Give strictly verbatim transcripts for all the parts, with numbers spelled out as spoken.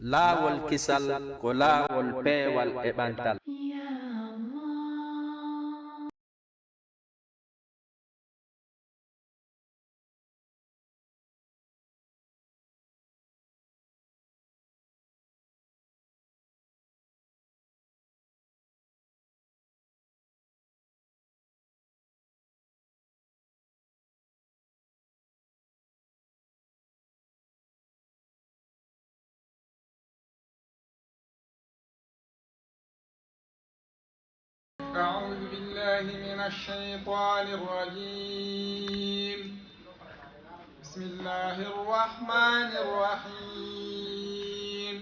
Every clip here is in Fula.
Laawol kisal ko laawol peewal e ɓantal. أعوذ بالله من الشيطان الرجيم. بسم الله الرحمن الرحيم.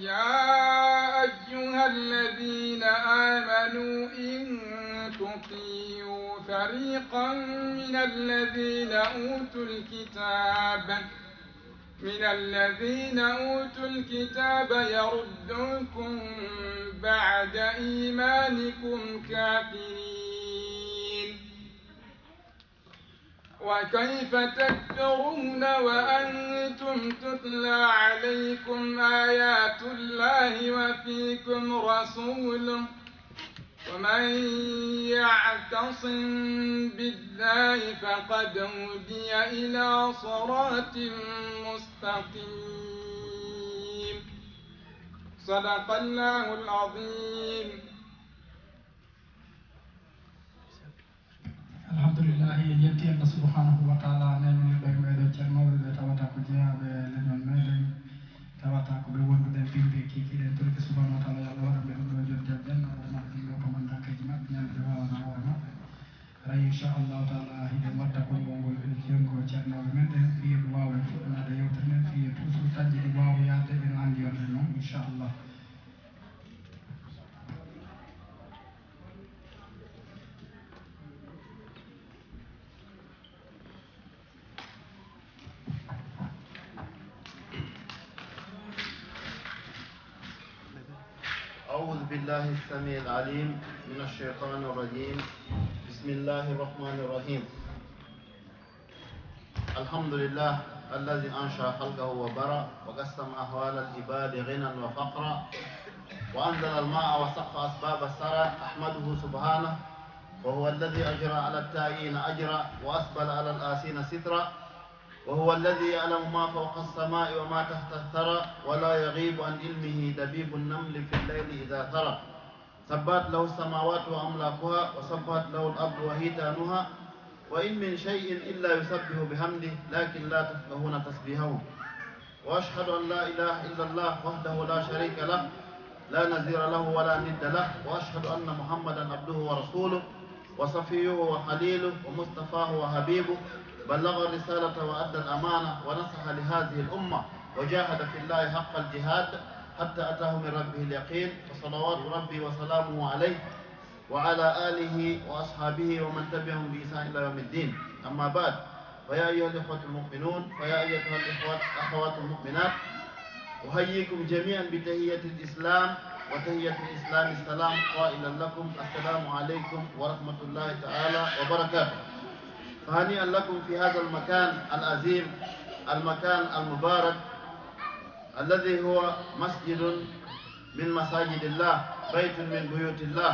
يا أيها الذين آمنوا إن تطيعوا فريقا من الذين أوتوا الكتاب، من الذين أوتوا الكتاب يردوكم بعد إيمانكم كافرين. وكيف تكفرون وأنتم تتلى عليكم آيات الله وفيكم رسوله، ومن يعتصم بالله فقد هدي إلى صراط مستقيم. صدق الله العظيم. Alhamdulillahi, en yetti Allah subhanahu wa taala, neno en ɓe meɗen ceernooɓe ɓe tawata ko jeyaaɓe leñol meɗen, tawata ko ɓe wonduɗen bimbi kikiɗen. Torki subhanahu wa taala, yo Allah waɗan ɓe ɗum ɗo jonde aljanna, waɗana ɗum ɗo ko manda kayji maɓɓe, ñande ɓe wawana hoore maɓɓe. Haray, inchallahu taala, hiɗen wadda konngol ngol e jenngo ceernooɓe men ɗen, fii yo ɓe waaw en fuɗɗanaade yewtere nden, fii yo toujours taƴƴe ɗi waaw yaade e no anndi on ɗen non, inchallah. أعوذ بالله السميع العليم من الشيطان الرجيم. بسم الله الرحمن الرحيم. الحمد لله الذي أنشأ خلقه وبرأ وقسم أحوال العباد غنى وفقرا وأنزل الماء وسخر أسباب الثرى. أحمده سبحانه، وهو الذي أجرى على الطائعين أجرا وأسبل على الآسين سترا. وهو الذي يعلم ما فوق السماء وما تحت الثرى، ولا يغيب عن علمه دبيب النمل في الليل إذا سرى. سبحت له السماوات وأملاكها، وسبحت له الأرض وحيتانها، وإن من شيء إلا يسبح بحمده، لكن لا تفقهون تسبيحهم. وأشهد أن لا إله إلا الله وحده لا شريك له، لا نظير له ولا ند له، وأشهد أن محمدا عبده ورسوله، وصفيه وخليله، ومصطفاه وحبيبه، بلغ الرسالة وأدى الأمانة، ونصح لهذه الأمة، وجاهد في الله حق الجهاد، حتى أتاه من ربه اليقين، فصلوات ربي وسلامه عليه، وعلى آله وأصحابه ومن تبعهم بإحسان إلى يوم الدين. أما بعد، فيا أيها الإخوة المؤمنون، فيا أيتها الإخوة، الأخوات المؤمنات، أحييكم جميعا بتحية الإسلام، وتحية الإسلام السلام، قائلا لكم: السلام عليكم ورحمة الله تعالى وبركاته. فهنيئا لكم في هذا المكان العظيم، المكان المبارك، الذي هو مسجد من مساجد الله، بيت من بيوت الله.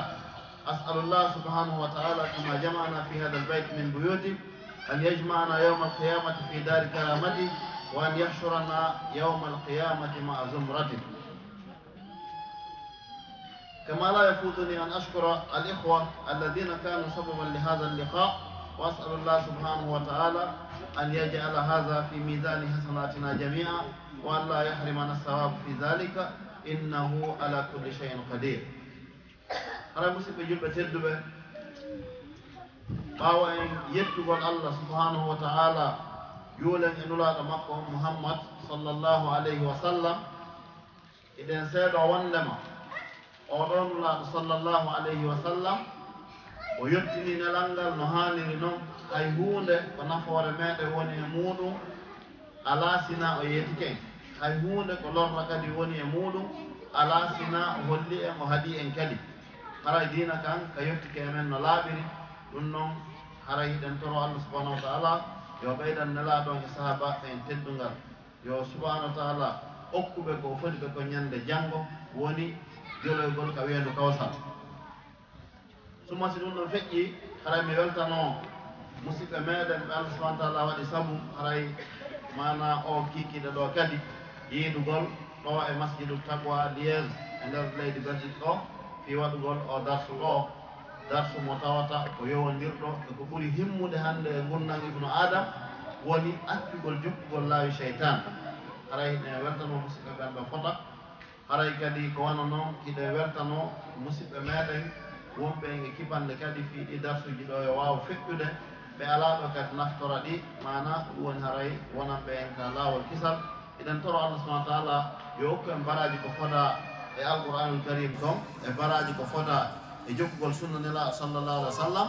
أسأل الله سبحانه وتعالى كما جمعنا في هذا البيت من بيوته أن يجمعنا يوم القيامة في دار كرامته، وأن يحشرنا يوم القيامة مع زمرته. كما لا يفوتني أن أشكر الإخوة الذين كانوا سببا لهذا اللقاء، وأسأل الله سبحانه وتعالى أن يجعل هذا في ميزان حسناتنا جميعا، وأن لا يحرمنا الثواب في ذلك، إنه على كل شيء قدير. Haray, musidɓe julɓe tedduɓe, ɓaawo en yettugol Allah subhanahu wa ta'ala, juulen e Nulaaɗo makko on Muhammad sallallahu alayhi wa sallam, eɗen seedoo wonndema oo ɗoo Nulaaɗo sallallahu alayhi wa sallam, o yottinii nelal ngal no haaniri non, hay huunde ko nafoore meɗen woni e muuɗum, alaa sinaa o yeetike en. Hay huunde ko lorra kadi woni e muuɗum, alaa sinaa o holli en, o haɗii en kadi. Haray diina kan ka yottike e men no laaɓiri. Ɗum non, haray hiɗen toroo Allah subhanahu wa ta'ala yo ɓeydan Nelaaɗo on e sahaabaaɓe en teddungal. Yo subhaanahu wa taala okku ɓe ko o fodi ɓe ko ñande janngo, woni joloygol ka weendu Kawsar. Summa si ɗum ɗon feƴƴi, haray mi weltanoo musidɓe meeɗen ɓe Allah subhaanahu wa taala waɗi sabu, haray maanaa o kiikiiɗe ɗo kadi, yiidugol ɗo e Masjidu Taqwa Liège e nder leydi Belgique ɗo, fii waɗugol o darsu ɗo, darsu mo tawata ko yowondirɗo e ko ɓuri himmude hannde e ngurndan Ibnu Aadam, woni accugol jokkugol laawi seytaan. Haray ne weltanoo musidɓe ɓen ɓe fota. Haray kadi ko wano non, hiɗen weltanoo musidɓe meeɗen wonɓe e kippanɗe kadi fii ɗii darsuuji ɗo yo waaw feƴƴude, ɓe alaa ɗo kadi naftora ɗi, maanaa ko ɗum woni haray wonanɓe en ka laawol kisal. Hiɗen toro Allah subhaanahu wa taala yo okku en baraaji ko fodaa e Alqur'aanul Kariim kon, e baraaji ko fodaa e jokkugol sunna Nelaaɗo sallallaahu alayhi wa sallam,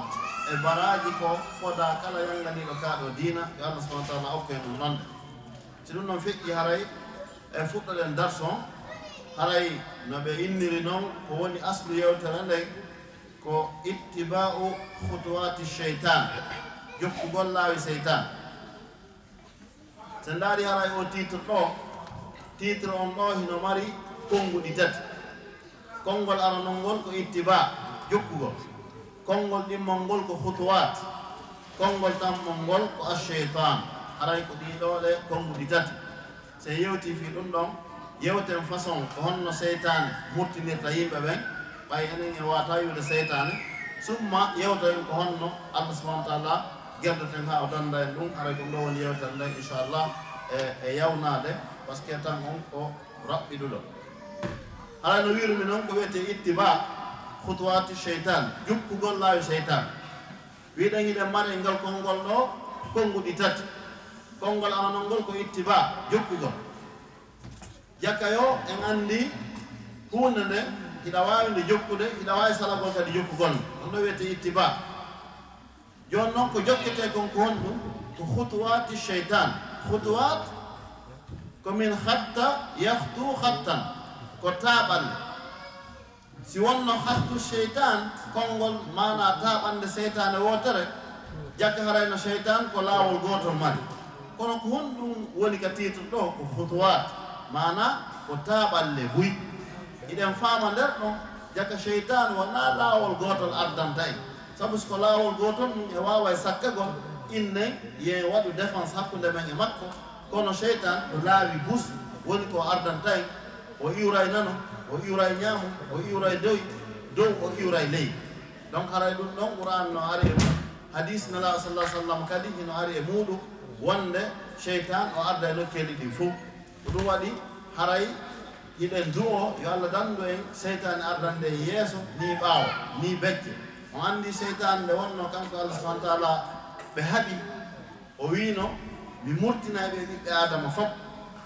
e baraaji ko fodaa kala yannganiiɗo kaa ɗoo diina, yo Allah subhaanahu wa taala okku en ɗum ɗon. Si ɗum ɗon feƴƴi, haray e fuɗɗoɗen darsu on, haray no ɓe inniri non, ko woni aslu yewtere nden ko ittibaa'u khutuwaati sheytaan, jokkugol laawi seytaan. Si en ndaari haray o titre ɗo, titre on ɗo hino mari konnguɗi tati. Konngol aranol ngol ko ittibaa, jokkugol. Konngol ɗimmol ngol ko khutuwaat. Konngol tammol ngol ko ash-sheytaan. Haray ko ɗii ɗoo ɗe konnguɗi tati. Si en yewtii fii ɗum ɗon, yewten façon ko honno seytaane murtinirta yimɓe ɓen, ɓay enen en waawataa wi'ude seytaane. Summa yewtoyen ko honno Allah subhaanahu wa taala gerdoten haa o dannda en ɗum. Haray ko ɗum ɗoo woni yewtere nden, inchallah, e, e yawnaade, parce que tan on ko raɓɓiɗuɗo. Haray no wi'irumi non ko wi'etee ittibaa khutuwaati sheytaan, jokkugol laawi seytaan. Wi'uɗen hiɗen mari e ngal konngol ɗo konnguɗi tati. Konngol aranol ngol ko ittibaa, jokkugol. Jaka yo en anndi huunde nden, hiɗa waawi nde jokkude, hiɗa waawi salagol kadi jokkugol nde. Ɗum ɗoo wi'etee ittibaa. Jooni non ko jokketee kon ko honɗum? Ko khutuwaati sheytaan. Khutuwaat ko min khatta yakhtu khattan, ko taaɓalle. Si wonno khattu sheytaan, konngol maanaa taaɓannde seytaane wootere, jaka haray no sheytaan ko laawol gootol mari. Kono ko honɗum woni ka titre ɗo? Ko khutuwaat, maanaa ko taaɓalle buy. Hiɗen faama nder ɗon, jaka sheytaan wonaa laawol gootol ardanta en. Sabu si ko laawol gootol ɗum e waawa e sakkagol, innen yo en waɗu défense hakkunde men e makko. Kono sheytaan ko laawi bus woni ko ardanta en. O iwray nano, o iwray ñaamo, o iwray dow, dow, o iwray ley. Donc haray ɗum ɗon Qur'aan no ari e mum. Hadiis Nelaaɗo sallallaahu alayhi wa sallam kadi hino ari e muuɗum wonde sheytaan o arda e nokkeeli ɗin fow. Ko ɗum waɗi haray hiɗen du'oo yo Allah danndu en seytaane ardande en yeeso, nii ɓaawo, nii becce. On anndi seytaane nde wonnoo kanko Allah subhaanahu wa taala ɓe haɗi, o wiino, mi murtinay ɓe ɓiɓɓe Aadama fof.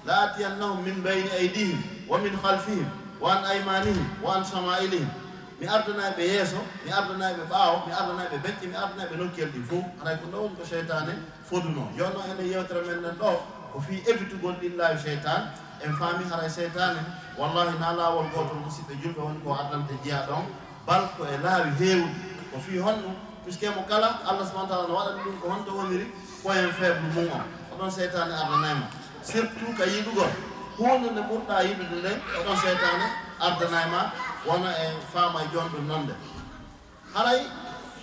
La aatiyannahum min bayni aydihim wa min khalfihim wa an aymanihim wa an shama'ilihim. Mi ardanay ɓe yeeso, mi ardanay ɓe ɓaawo, mi ardanay ɓe becce, mi ardanay ɓe nokkeeli ɗin fow. Haray ko ɗum woni ko seytaane fodunoo. Jooni non enen yewtere men nden ɗo ko fii evitugol ɗin laawi seytaan. En faami haray seytaane, wallahi, naa laawol gootol, musiɓɓe julɓe, woni ko ardanta jiyaaɗo on, bal ko e laawi heewuɗi. Ko fii honɗum? Puisque mo kala, Allah subhaanahu wa taala no waɗani ɗum ko honto woniri point faible mum on. Ko ɗon seytaane ardanay ma. Surtout ka yiɗugol. Huunde nde ɓurɗaa yiɗude nden, ko ɗon seytaane ardanay ma, wona e faama e jooni ɗum non nde. Haray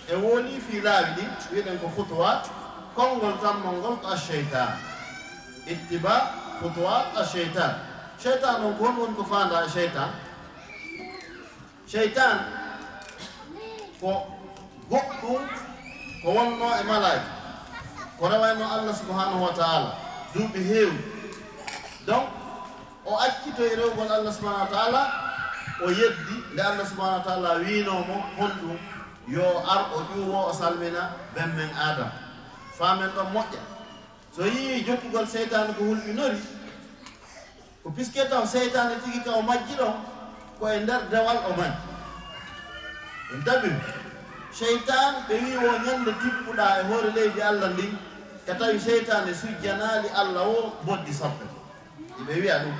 e woni fii laawi ɗin, wi'uɗen ko khutuwaat, konngol tammol ngol ko ash-sheytaan. Ittibaa khutuwaat ash-sheytaan. Seytaan on, ko honɗum woni ko faandaa e seytaan? Seytaan ko goɗɗum ko wonnoo e malaa'ika, ko rewaynoo Allah subhaanahu wa taala duuɓi heewɗi. Donc, o accitoyi rewugol Allah subhaanahu wa taala, o yeddi nde Allah subhaanahu wa taala wiinoo mo honɗum? Yo ar o ƴuwoo, o salmina ben men Aadama. Faamen ɗon moƴƴa. So yii jokkugol seytaane ko hulɓinori, ko puisque taw seytaane tigi ka o majji ɗon, ko e nder dewal o majji. Ɗum tabi seytaane ɓe wii wo ñande tippuɗaa e hoore leydi Allah ndin, ka tawi seytaane sujjanaali Allah o boddi soppe. Iɓe wi'a ɗum.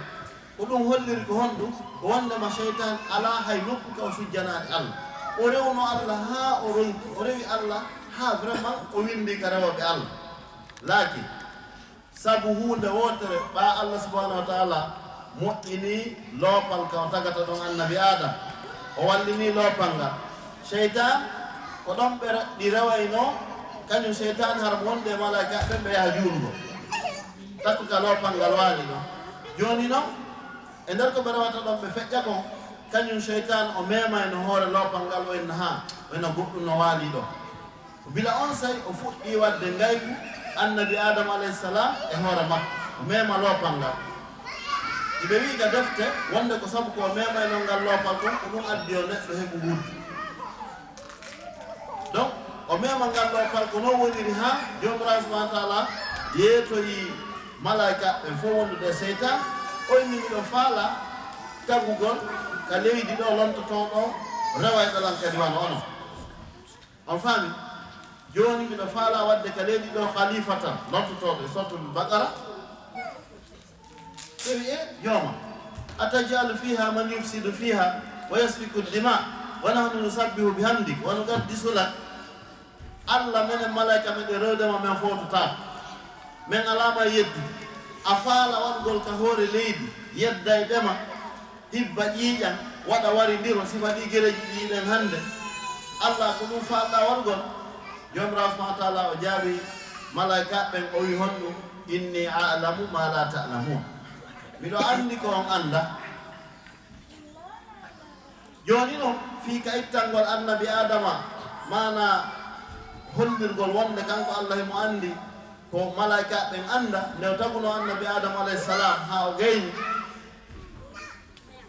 Ko ɗum holliri ko honɗum? Ko wondema seytaane alaa hay nokku ka o sujjanaali Allah. O rewno Allah haa o ronki, o rewi Allah haa vraiment o windi ka rewooɓe Allah. Laakin, Sabu huunde wootere, ɓaa Allah subhanahu wa taala moƴƴini loopal ka o tagata ɗon annabi Adam. O wallini loopal ngal. Seytaan, ko ɗon ɓe re-, ɗi rewayno, kañum seytaan hara mo wonde e malaika ɓen ɓe yaha juulgo. Takko ka loopal ngal waali ɗon. Jooni non, e nder ko ɓe rewata ɗon ɓe feƴƴa kon, kañum seytaan o memayno hoore loopal ngal o inna haa, o inna goɗɗum no waali ɗon. Bila onsay o fuɗɗi waɗde ngaygu annabi Adama alayhi salam e hoore makko, o mema loopal ngal. Iɓe wi'i ka defte wonde ko sabu ko o memayno ngal loopal kon, ko ɗum addi yo neɗɗo heɓu wuddu. Donc, o mema ngal loopal ko non woniri haa Joomiraaɗo subhanahu wa taala yeetoyi malaika ɓen fof wondude e seytaan, o inni miɗo faala tagugol ka leydi ɗo lontotooɗo rewayɗo lan kadi wano onon. On faami? Jooni miɗo faala waɗde ka leydi ɗo khalifatan, lontotooɗo e Suratul Baqara. Ɓe wi'i, "E jooma, atajalu fiha man yufsidu fiha wa yasfiku dima, wa nahnu nusabbihu bihamdik, wa nuqaddisu lak." Allah, menen malaika men ɗe rewde ma, men foototaako. Men alaa ma yeddude. A faala waɗugol ka hoore leydi, yeddayɓe ma, hibba ƴiiƴan, waɗa warindiro, sifa ɗi gereeji ɗi yiɗen hannde. Allah, ko ɗum faalɗaa waɗugol? Joomiraaɗo subhanahu wa taala o jaabi malaika ɓen, o wi honɗum? "Inni a'lamu ma la ta'lamun." Miɗo anndi ko on annda. Jooni non, fii ka ittangol annabi Adama, maana hollirgol wonde kanko Allah himo anndi ko malaika ɓen annda, nde o taguno annabi Adama alayhi salam haa o gayni,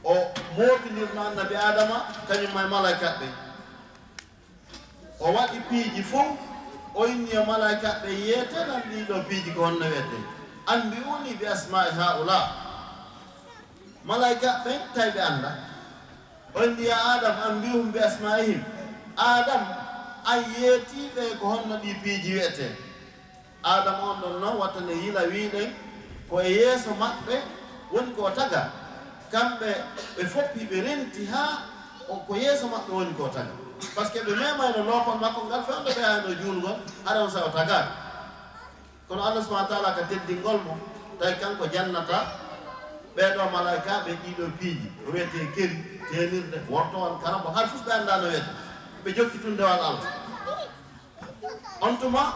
o mooɓinirno annabi Adama kañum ma e malaika ɓen. O waɗi piiji fof, o inni yo malaika ɓen yeete lan ɗii ɗoo piiji ko honno wiyetee. "Anbi'uni bi asma'i ha'ula." Malaika ɓen tawi ɓe annda. O inni, "Ya Adam, anbi'hum bi asma'ihim." Adam, an yeetiiɓe ko honno ɗii piiji wiyetee. Adam on ɗon non watta ne yila wiɗen ko e yeeso maɓɓe woni ko o taga. Kamɓe ɓe fof hiɓe renti haa o, ko yeeso maɓɓe woni ko o taga. Parce que ɓe memayno loopal makko ngal fewndo ɓe yaayno juulgol, hara on sa o tagaaka. Kono Allah subhanahu wa taala ka teddingol mo, tawi kanko jannata ɓee ɗoo malaika ɓe ɗii ɗoo piiji. O wiyetee keri, teenirde, wortowal, karambol, har fof ɓe annda no wiyetee. Ɓe jokki tun dewal Allah. On tuma,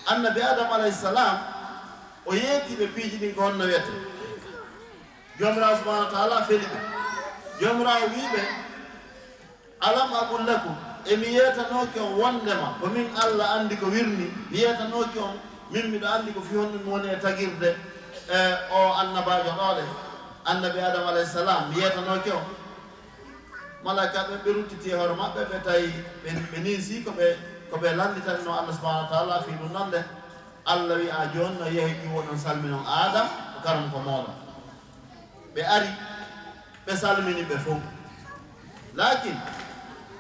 annabi Adam alayhi salam, o yeeti ɓe piiji ɗin ko honno wiyetee. Joomiraaɗo subhanahu wa taala feli ɓe. Joomiraaɗo wi'i ɓe, "Alam aqul lakum, e mi yeetanooki on wondema ko min Allah anndi ko wirni? Mi yeetanooki on, min miɗo anndi ko fii honɗun woni e tagirde, e o annabaajo ɗoo ɗe, annabi Adam alayhi salam, mi yeetanooki on?" Malaika ɓen ɓe ruttiti e hoore maɓɓe, ɓe tawi ɓe, ɓe ninsi ko ɓe, ko ɓe landitanno Allah subhanahu wa taala fii ɗun ɗon de. Allah wi'i, "A jooni no yehi ƴuwoɗon salminon Adam, ko karam ko mooɗon." Ɓe ari, ɓe salmini ɓe fof. Lakin,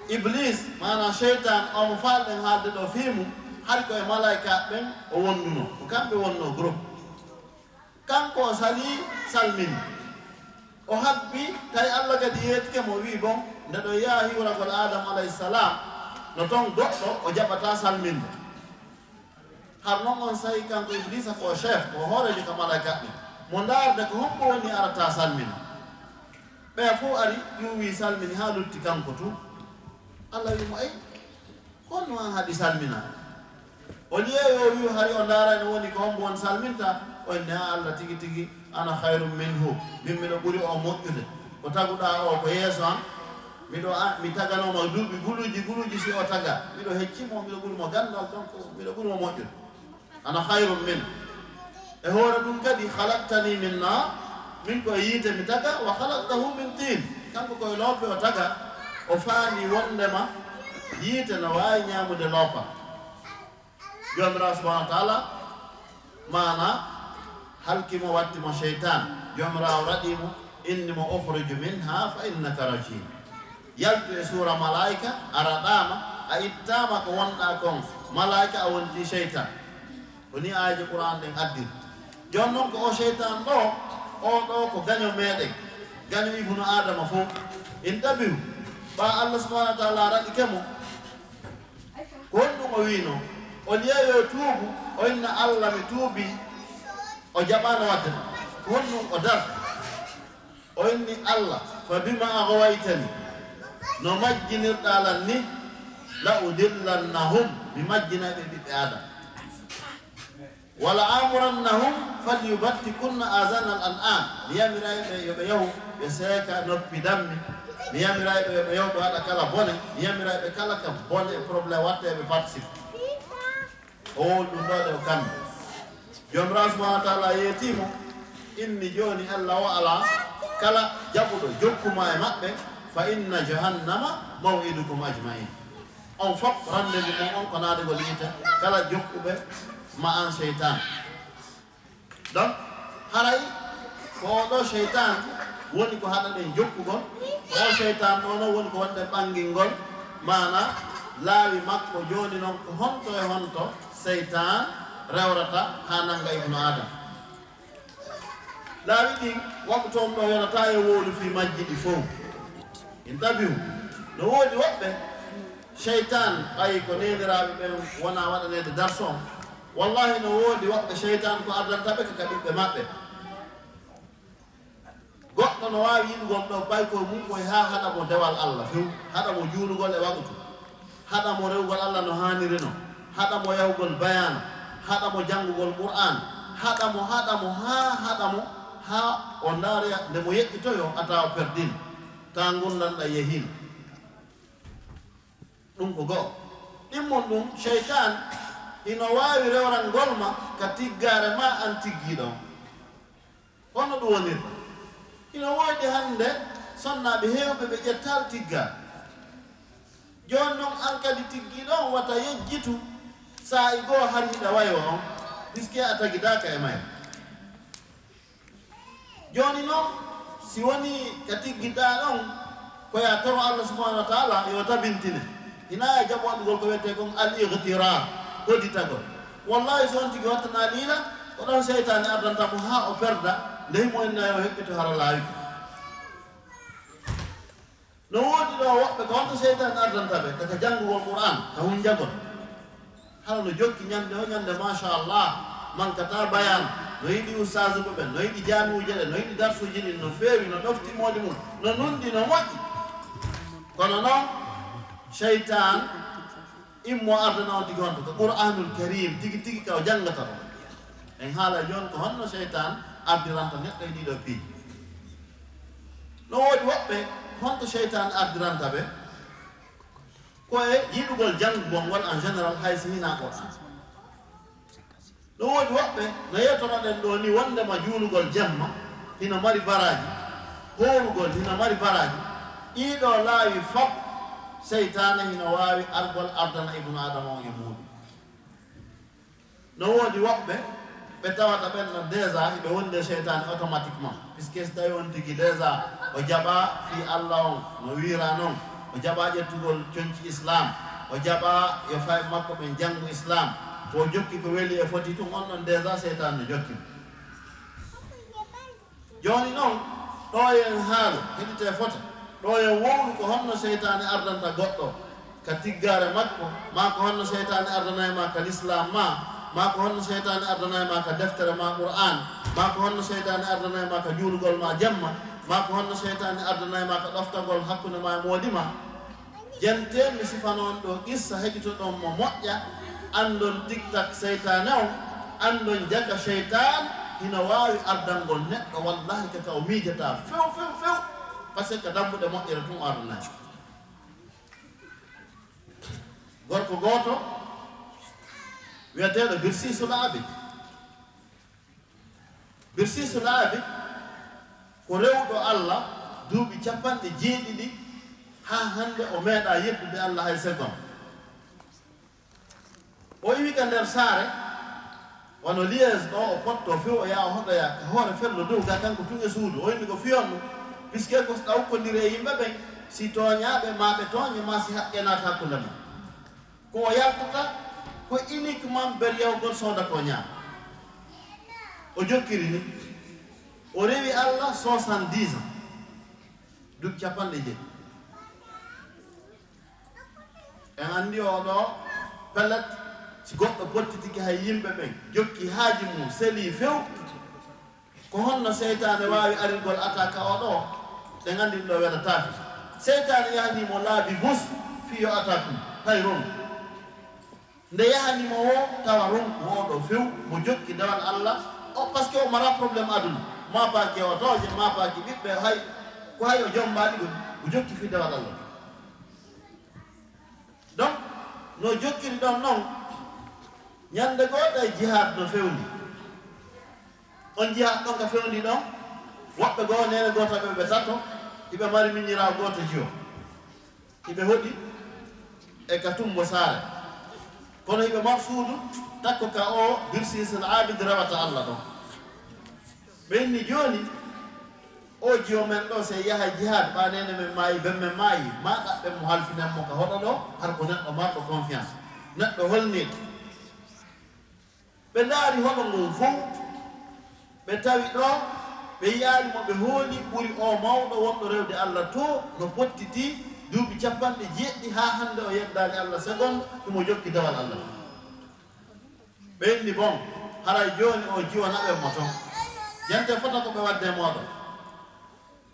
Iblis, maana seytaan, omo faalɗen haalde ɗoo fii mum, hari ko e malaika ɓen o wonduno, ko kamɓe wonno groupe. Kanko o salii, salmini. O habbi, tawi Allah kadi yeetike mo, wi'i, "Bon, nde ɗo yaha hiwragol Adam alayhi salam, no ton goɗɗo o jaɓata salminde." Har non on sahi kanko Iblisa ko o chef, ko o hooreejo ka malaika ɓen. Mo ndaarde ko hombo woni arata salmina. Ɓe fof ari, ƴuwi salmini haa lutti kanko tun. Allah wi'i mo, "Ey, ko honno an haɗi salmina?" O liye yo wi'u hari o ndaara no woni ko hombo on salminta, o inni, "A Allah tigi tigi, ana khayrun minhu, min miɗo ɓuri o moƴƴude. Ko taguɗaa o ko yeeso an, miɗo a-, mi taganooma duuɓi guluuji guluuji si o taga, miɗo hecci mo, miɗo ɓuri mo ganndal, donc miɗo ɓuri mo moƴƴude. Ana khayrun min." E hoore ɗum kadi, "Khalaqtani min nar, min ko e yiite mi taga, wa khalaqtahu min tin." Kanko ko e loope o taga, o faami wondema yiite no waawi ñaamude loopa. Joomiraaɗo subhanahu wa taala, maana, halki mo, watti mo seytaan. Joomiraaɗo raɗi mo, inni mo, "Ukhrij minha fa innaka rajim." Yaltu e suura malaa'ika, a raɗaama, a ittaama ko wonɗaa kon. Malaa'ika, a wonti seytaan. Ko ni aayeeje Qur'aan ɗen addiri. Jooni non ko o seytaan ɗo, o ɗo ko gaño meɗen. Gaño Ibnu Aadama fof. Intabihu. Ɓaa Allah subhanahu wa taala raɗike mo. Ko honɗum o wi'no? O liye yo tuubu, o inna Allah mi tuubi. O jaɓaano waɗde ɗum. Ko honɗum o darti? O inni, "Allah, fa bima aghwaytani, no majjinirɗaa lan ni, la udillannahum, mi majjinay ɓe ɓiɓɓe Aadama. Wala amurannahum falyubattikunna azanal an'am, mi yamiray ɓe yo ɓe yahu ɓe seeka noppi dammi, mi yamiray ɓe yo ɓe yahu ɓe waɗa kala bone, mi yamiray ɓe kala ka bone e problème waɗte ɓe participe." O wowli ɗum ɗo ɗe o kammi. Joomiraaɗo subhaanahu wa taala yeetii mo, inni, "Jooni Allah o alaa, kala jaɓuɗo jokku ma e maɓɓe, fa inna jahannama maw'idukum ajma'in." On fof rendez-vous mon on ko naatugol yiite, kala jokkuɓe ma an seytaan. Donc, haray ko oɗo seytaan woni ko haɗaɗen jokkugol, ko o seytaan ɗo no woni ko wonɗen ɓangingol, maana laawi makko. Jooni noon ko honto e honto seytaan rewrata haa nannga Ibnu Aadama? Laawi ɗin, waktu on ɗo yonata e wowlu fii majji ɗi fow. Interview. No woodi woɓɓe, seytaan, ɓay ko neeniraaɓe ɓen wona waɗaneede darso on. Wallahi, no woodi woɓɓe seytaan ko ardanta ɓe ka ɓiɓɓe maɓɓe. Goɗɗo no waawi yiɗugol ɗo paykol mum koy haa haɗa mo dewal Allah few, haɗa mo juulugol e waktu, haɗa mo rewugol Allah no haaniri no, haɗa mo yahugol bayaana, haɗa mo janngugol Qur'aan, haɗa mo, haɗa mo, haa, haɗa mo, haa o ndaara nde mo yeƴƴitoyoo, a tawa perdin, taa ngurndan ɗan yehin. Ɗum ko go'o. Ɗimmon ɗum, seytaan ino waawi rewrangol ma ka tiggaare ma an tiggiiɗo on. Hono ɗum wonirta? Ino woodi hannde sonnaaɓe heewɓe ɓe ƴettaali tiggaare. Jooni noon, an kadi tiggiiɗo on wata yejjitu saa'i goo hari hiɗa waywa on, puisque a tagidaaka e mayre. Jooni noon, si wonii ka tiggiɗaa ɗon, ko yaa toro Allah subhanahu wa taala yo tabintine. Hinaa e jaɓo waɗugol ko wiyetee kon al igtirar, hoditagol. Wallahi, so on tigi wattanaa liila, ko ɗon seytaane ardanta mo haa o perda, nde himo inni yo heɓɓito hara laawi. No woodi ɗo woɓɓe ko honto seytaane ardanta ɓe, daga janngugol Qur'aan, ka hunjagol. Hara no jokki ñande o ñande, machallah, mankataa bayaana, no yiɗi ustaazuɓe ɓen, no yiɗi jaami'uuje ɗen, no yiɗi darsuuji ɗin, no feewi, no ɗofti moodi mum, no nunɗi, no moƴƴi. Kono noon, seytaan immo ardana on tigi honto ko Qur'aanul Kariim tigi tigi ka o janngata ɗon. En haala jooni ko honno seytaan ardiranta neɗɗo e ɗiɗo piiji. No woodi woɓɓe, honto seytaan ardiranta ɓe? Ko e yiɗugol janngugol ngol en général, hay si hinaa Qur'aan. No woodi woɓɓe no yeetoroɗen ɗoo ni wonndema juulugol jemma hino mari baraaji, hoorugol hino mari baraaji. Ɗii ɗoo laawi fof, seytaane hino waawi argol ardana Ibnu Aadama on e muuɗum. No woodi woɓɓe ɓe tawata ɓen no déjà hiɓe wondi e seytaane automatiquement, puisque si tawi on tigi déjà o jaɓaa fii Allah on no wiira non, o jaɓaa ƴettugol conci Islam, o jaɓaa yo fayɓe makko ɓen janngu Islam, ko o jokki ko weli e foti tun, on ɗon déjà seytaane no jokki mo. Jooni non, ɗo en haalu, heɗitee fota, ɗo en wowlu ko honno seytaane ardanta goɗɗo ka tiggaare makko, maa ko honno seytaane ardanay ma ka lislaam ma, maa ko honno seytaane ardanay ma ka deftere ma Qur'aan, maa ko honno seytaane ardanay ma ka juulugol ma jemma, maa ko honno seytaane ardanay ma ka ɗoftagol hakkunde ma e moodi ma. Jentee, mi sifana on ɗoo qissa, heɗitoɗon mo moƴƴa, anndon tiktak seytaane on, anndon jaka seytaan hino waawi ardangol neɗɗo, wallahi, ka ka o miijataa few, few, few, parce que ka dambuɗe moƴƴere tun o ardanay. Gorko gooto wi'eteeɗo Birsiisu Laabi. Birsiisu Laabi ko rewɗo Allah duuɓi capanɗe jeeɗiɗi, haa hannde o meeɗaa yeddude Allah hay segon. O iwi ka nder saare, wano liège ɗo o potto few, o yaha o hoɗoya ka hoore fello dow ga, kanko tun e suudu. O inni ko fiyon ɗum, puisque ko ɗawkondiri e yimɓe ɓen, si tooñaaɓe maa ɓe tooñe, maa si haqqe naata hakkunde ma. Ko o yaltata ko uniquement ber yahugol sooda ko ñaama. O jokkiri ni. O rewi Allah soixante-dix ans. Duuɓi capanɗe jeeɗi. En anndi o ɗo, pellet, si goɗɗo bottitike hay yimɓe ɓen, jokki haaji mum, selii few, Ko honno seytaane waawi arirgol attaque o ɗo? Ɗe nganndi ɗo weɗataake. Seytaane yahanii mo laabi bus fii yo attaque ɗum, hay ronku. Nde yahanii mo o, tawa ronku o ɗo few, mo jokki dewal Alla, o, parce que o mara problème aduna. Maa paaki otooje, maa paaki ɓiɓɓe, hay, ko hay o jommbaali ɗum, o jokki fii dewal Alla. Donc, no jokkiri ɗon non, ñande goo tawi jihad no fewndi. On jihad ɗon ka fewndi ɗon, woɓɓe goo neene gooto ɓe ɓe tato, hiɓe mari miñiraawo gooto jiwo. Hiɓe hoɗi e ka tumbo saare. Kono hiɓe mar suudu, takko ka o Birsiisul Aabid rewata Alla ɗon. Ɓe inni jooni, o jiwo men ɗo, si yaha jihad, ɓa neene men maayi, ben men maayi, ma ɗaɓɓen mo halfinen mo ka hoɗo ɗo, har ko neɗɗo marɗo confiance. Neɗɗo holniiɗo. Ɓe ndaari hoɗo ngon fow, ɓe tawi ɗo, ɓe yi'aali mo, ɓe hooli ɓuri o mawɗo wonɗo rewde Alla to, no pottiti duuɓi capanɗe jeeɗiɗi haa hannde o yeddaali Alla segonde, himo jokki dewal Alla. Ɓe inni, bon, haray jooni o jiwo naɓen mo ton. Jante fota ko ɓe wadde mooɗon.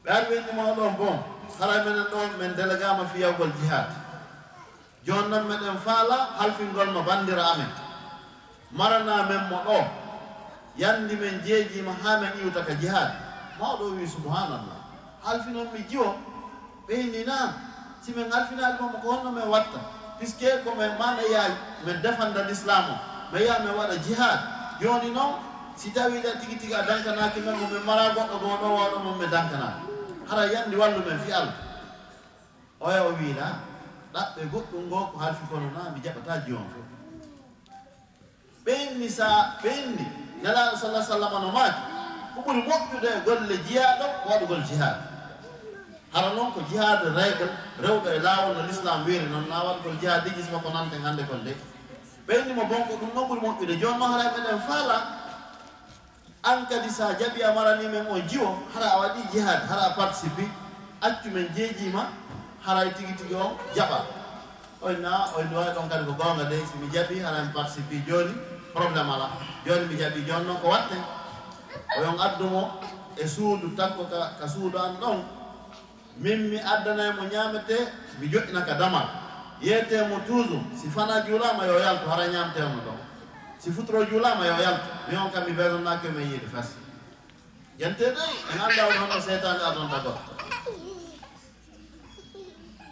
Ɓe ari ɓe inni mo ɗon, bon, haray menen ɗon men delegaama fii yahugol jihad. Jooni non meɗen faala halfingol ma banndira amen. Maranaa men mo ɗo. Yandi men jeejiima haa men iwta ka jihad. Mawɗo o wi'i, subhanallah. Halfinon mi jiwo. Ɓe inni, naam. Si men halfinaali mo, ko honno men watta? Puisque ko men ma men yaha men defanda l'islam o. Men yaha men waɗa jihad. Jooni non, si tawii ɗa tigi tigi a dankanaaki men mo, men maraa goɗɗo goo ɗo wawɗo mo men dankanaaki. Hara yandi wallu men fii Alla. Oya o wi'i, naa, ɗaɓɓe goɗɗum ngoo ko halfi kono naa, mi jaɓataa jiwo on fow. Ɓe inni sa, ɓe inni, Nelaaɗo sallallahu alaihi wasallam no maaki, ko ɓuri moƴƴude e golle jiyaaɗo ko waɗugol jihaad. Hara non ko jihaad règle, rewɗo e laawol no l'islam wiiri non, naa waɗugol jihaadiji saba ko nanten hannde kon de. Ɓe inni mo, bon, ko ɗum non ɓuri moƴƴude. Jooni non haray meɗen faala, an kadi sa jaɓi a marani men on jiwo, hara a waɗi jihaad, hara a participi, accu men jeejiima, haray tigi tigi on jaɓa. Oy na, oy no wawi ɗon kadi ko goonga de, si mi jaɓi, hara mi participi jooni, problème ala. Jooni mi jaɓi, jooni non ko watte? Oyon addu mo e suudu takko ka, ka suudu an ɗon. Min mi addanay mo ñaametee, mi joɗɗina ka damal. Yeetee mo toujours, si fanaa juulaama yo yaltu, hara ñaametee on ɗon. Si futuro juulaama yo yaltu, mi on kam mi beesonnaaki men yiide fas. Jantee dey, en anndaa on honno seytaane ardonta goɗɗo.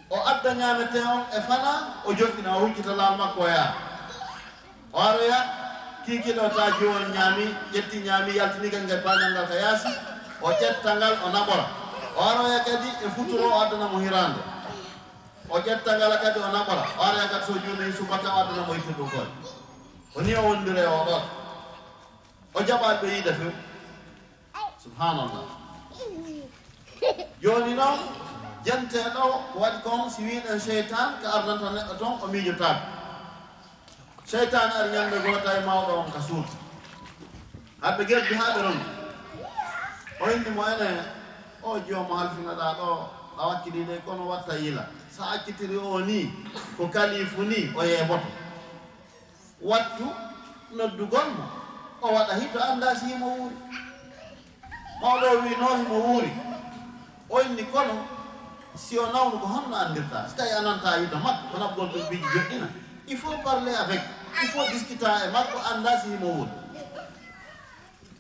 O adda ñaametee on e fanaa, o joɗɗina, o huccita laal makko o yaha. O aroya, kiikiiɗe o taji on ñaami, ƴetti ñaami, yaltini kan ngel paanal ngal ka yaasi, o ƴetta ngal, o naɓora. O aroya kadi e futuro, o addana mo hiraande. O ƴetta ngal kadi, o naɓora. O aroya kadi so juuni subaka, o addana mo ittuɗum kon. Ko ni o wondiri e o ɗon. O jaɓaali ɓe yiide few. Subhanallah. Jooni non, jantee ɗo, ko waɗi kon, si wiɗen seytaan ka ardanta neɗɗo ton, o miijotaako. Seytaane ari ñande goo tawi mawɗo on ka suudu. Haɓe gerdi haa ɓe ronki. O inni mo, ene, o jiwo mo halfinaɗaa ɗo, a wakkilii de, kono watta yila. Sa accitiri o nii, ko kalifu nii, o yeeboto. Wattu noddugol mo, o waɗa hito anndaa si himo wuuri. Mawɗo o wi'i, no himo wuuri. O inni, kono si o nawnu, ko honno anndirtaa? Si tawi a nantaa yiɗde makko, ko naɓgol ɗum biji joɗɗina. Il faut parler avec, il faut discuter e makko, anndaa si himo wuuri.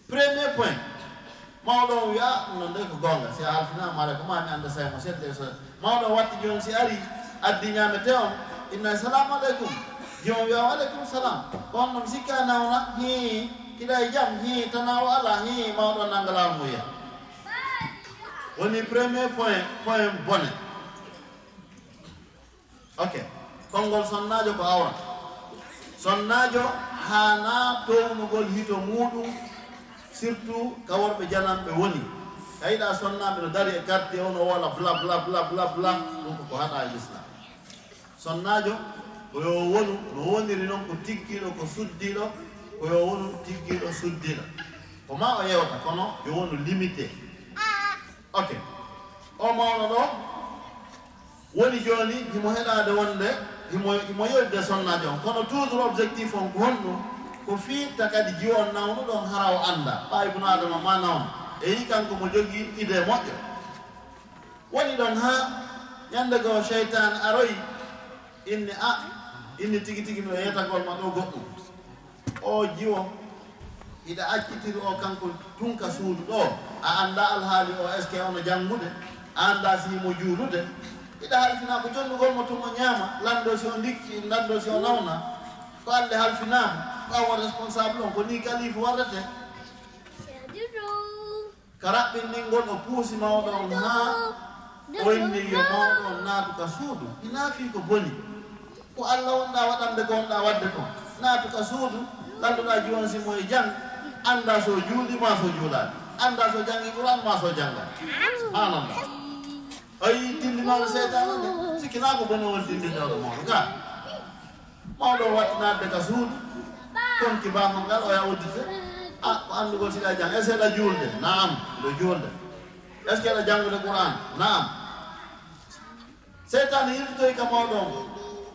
Premier point, mawɗo on wi'a, ɗum non dey ko goonga, si a halfinaama, hara ko maa mi annda say mo sedde so. Mawɗo o watti jooni, si ari, addi ñaametee on, inna, "Salaamu aleykum." Jooni wi'a, "Wa aleykum salaam. Ko honno mi sikki a nawna? Hii, hiɗa e jam? Hii, tanaa o alaa? Hii." Mawɗo on nannga laawol mo yi'a. Woni premier point, point bone. Ok. Konngol sonnaajo ko awra. Sonnaajo haanaa townugol hito muuɗum, surtout ka worɓe jananɓe woni. A yiɗa sonnaaɓe no dari e quartier o, no woola bla, bla, bla, bla, bla. Ɗum ko ko haɗaa e l'islam. Sonnaajo ko yo wonu, no woniri non ko tiggiiɗo, ko suddiiɗo, ko yo wonu tiggiiɗo, suddiiɗo. Ko ma o yewta, kono yo wonu limité. Ok. O mawɗo ɗo, woni jooni, himo heɗaade wonde, himo, himo yewtide sonnaajo on. Kono toujours objectif on ko honɗum? Ko fiirta kadi jiwo on nawnuɗo on hara o anndaa, ɓay Ibnu Aadama ma nawna. E yi kanko mo jogii idee moƴƴo. Woni ɗon haa ñande goo seytaane aroyi, inni, "A, inni tigi tigi miɗo yetagol ma ɗoo goɗɗum." O jiwo, hiɗa accitiri o kanko tun ka suudu ɗoo, a anndaa alhaali o, est-ce que ono janngude, a anndaa si himo juulude. Hiɗa halfinaa ko jonnugol mo tun o ñaama, lanndoo si o ndikki, lanndoo si o nawna. Ko Alla halfinaama, ko an woni responsable on, ko nii kalifu warrete. Ka raɓɓinɗingol o puusi mawɗo on haa o inni yo mawɗo on naatu ka suudu. Hinaa fii ko boni. Ko Alla wonɗaa waɗande ko wonɗaa waɗde kon. Naatu ka suudu, landoɗaa jiwon si mo e jang, anndaa so juuli maa so juulaali. Anndaa so jangi Qur'an maa so janngaa. Subhanallah. O yii tindinooɗo seytaane nde, sikki naa ko boni woni tindinooɗo mawɗo gaa. Mawɗo o watti naatde ka suudu, konki baafal ngal, o yaha uddite. A, ko anndugol siɗa jang, est-ce que aɗa juulde? Naam, miɗo juulde. Est-ce que aɗa janngude Qur'an? Naam. Seytaane yiltoyi ka mawɗo on.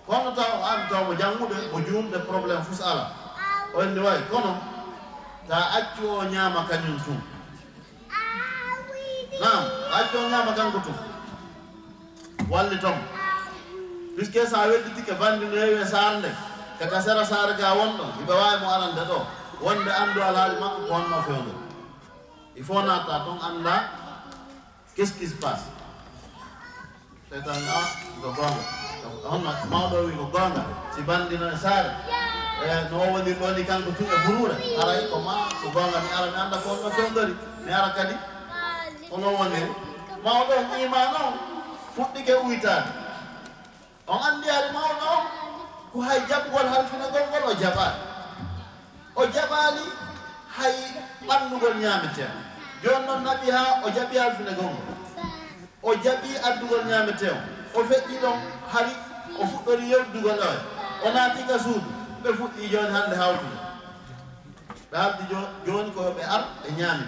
Kono taw an taw mo janngude, mo juulde, problème fus ala. O inni way, kono ta accu o ñaama kañum tun. Naam, accu o ñaama kanko tun. Walliton. Puisque so a wedditike bandi no heewi e saare nde, ka, ka sera saare ga wonɗo, hiɓe waawi mo arande ɗo, wonde anndu alhaali makko ko honno fewndo. Il faut naata ton annda qu'est-ce qui se passe. Seytaane, a, ko goonga. Honno mawɗo o wi ko goonga. Si bandi no e saare, e no o woniri ɗo ni kanko tun e buruure, haray ko ma, so goonga mi ara mi annda ko honno fewndori, mi ara kadi. Kono woniri mawɗo on iimaan on fuɗɗike uytaade. On anndi hari mawɗo on ko hay jaɓugol halfinagol ngol o jaɓaali. O jaɓaali hay ɓannugol ñaametee. Jooni noon naɓi haa o jaɓi halfinagol ngol. O jaɓi addugol ñaametee on. O feƴƴi ɗon hari o fuɗɗori yewtidugol oya. O naati ka suudu. Ɓe fuɗɗii jooni hannde hawtude. Ɓe haldi jo-, jooni ko yo ɓe ar ɓe ñaami.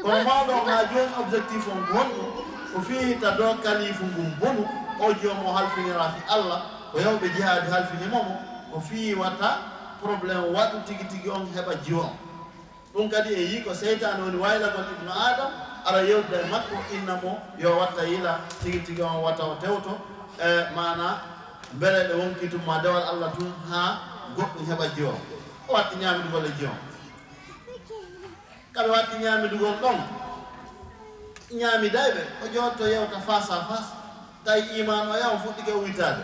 Kono mawɗo on haa jooni objectif on ko honɗum? Ko fii hita do kalifu ngun bonu, o jiwo mo halfinira fi Alla, ko yawɓe jihaadi halfini mo mo, ko fii wata problème waɗu tigi tigi on heɓa jiwo on. Ɗum kadi e yii ko seytaane woni waylagol Ibnu Adam, ara yewtude e makko, inna mo yo watta yila tigi tigi on wata o tewto, e maana mbele ɗe wonki tun ma dewal Alla tun haa goɗɗum heɓa jiwo on. O watti ñaamidugol e jiwo on. Ka ɓe watti ñaamidugol ɗon, ñaamiday ɓe, o jooɗto yewta face à face, tawi iimaan o yaha, o fuɗɗike uytaade.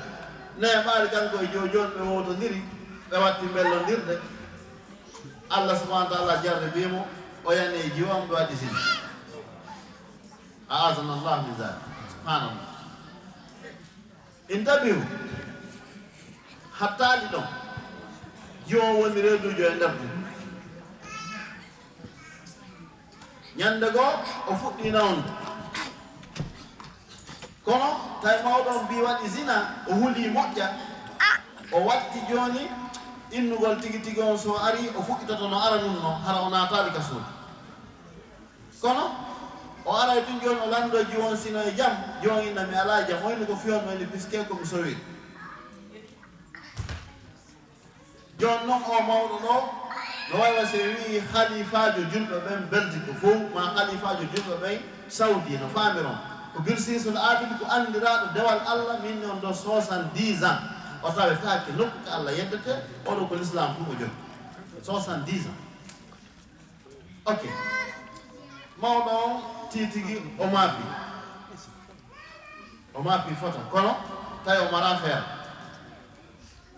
Neeɓaali kanko e joo-, jooni ɓe wowtondiri, ɓe watti mbellondirde. Allah subhanahu wa taala jarribii mo, o yani e jiwo on, ɓe waɗi zina. A'azana Allah min zalik. Subhanallah. Intabihu, hattaali ɗon, jiwo woni reeduujo e nder ɗum. Ñande goo, o fuɗɗii nawnude. Kono tawi mawɗo on mbii waɗi zina, o hulii moƴƴa, o watti jooni innugol tigi tigi on, so o arii, o fuɗɗitoto no aranun no, hara o naataali ka suudu. Kono o aray tun jooni o lanndoo jiwo on sino e jam, jiwo on inna mi alaa e jam, o inni ko fiyon o inni puisque ko mi sowi. Jooni noon o mawɗo ɗo, no wayi wa si en wi'i halifaajo julɓe ɓen Belgique fow, ma halifaajo julɓe ɓen Saudi, no faamiron. Ko Birsiisul Abid, ko anndiraaɗo dewal Allah, min on ɗo soixante-dix ans. O tawetaake nokku ka Allah yeddete, oɗo ko l'islam tun o jogii. Soixante-dix ans. Ok. Mawɗo on tigi tigi o maapi. O maapi fota, kono tawi o mara feere.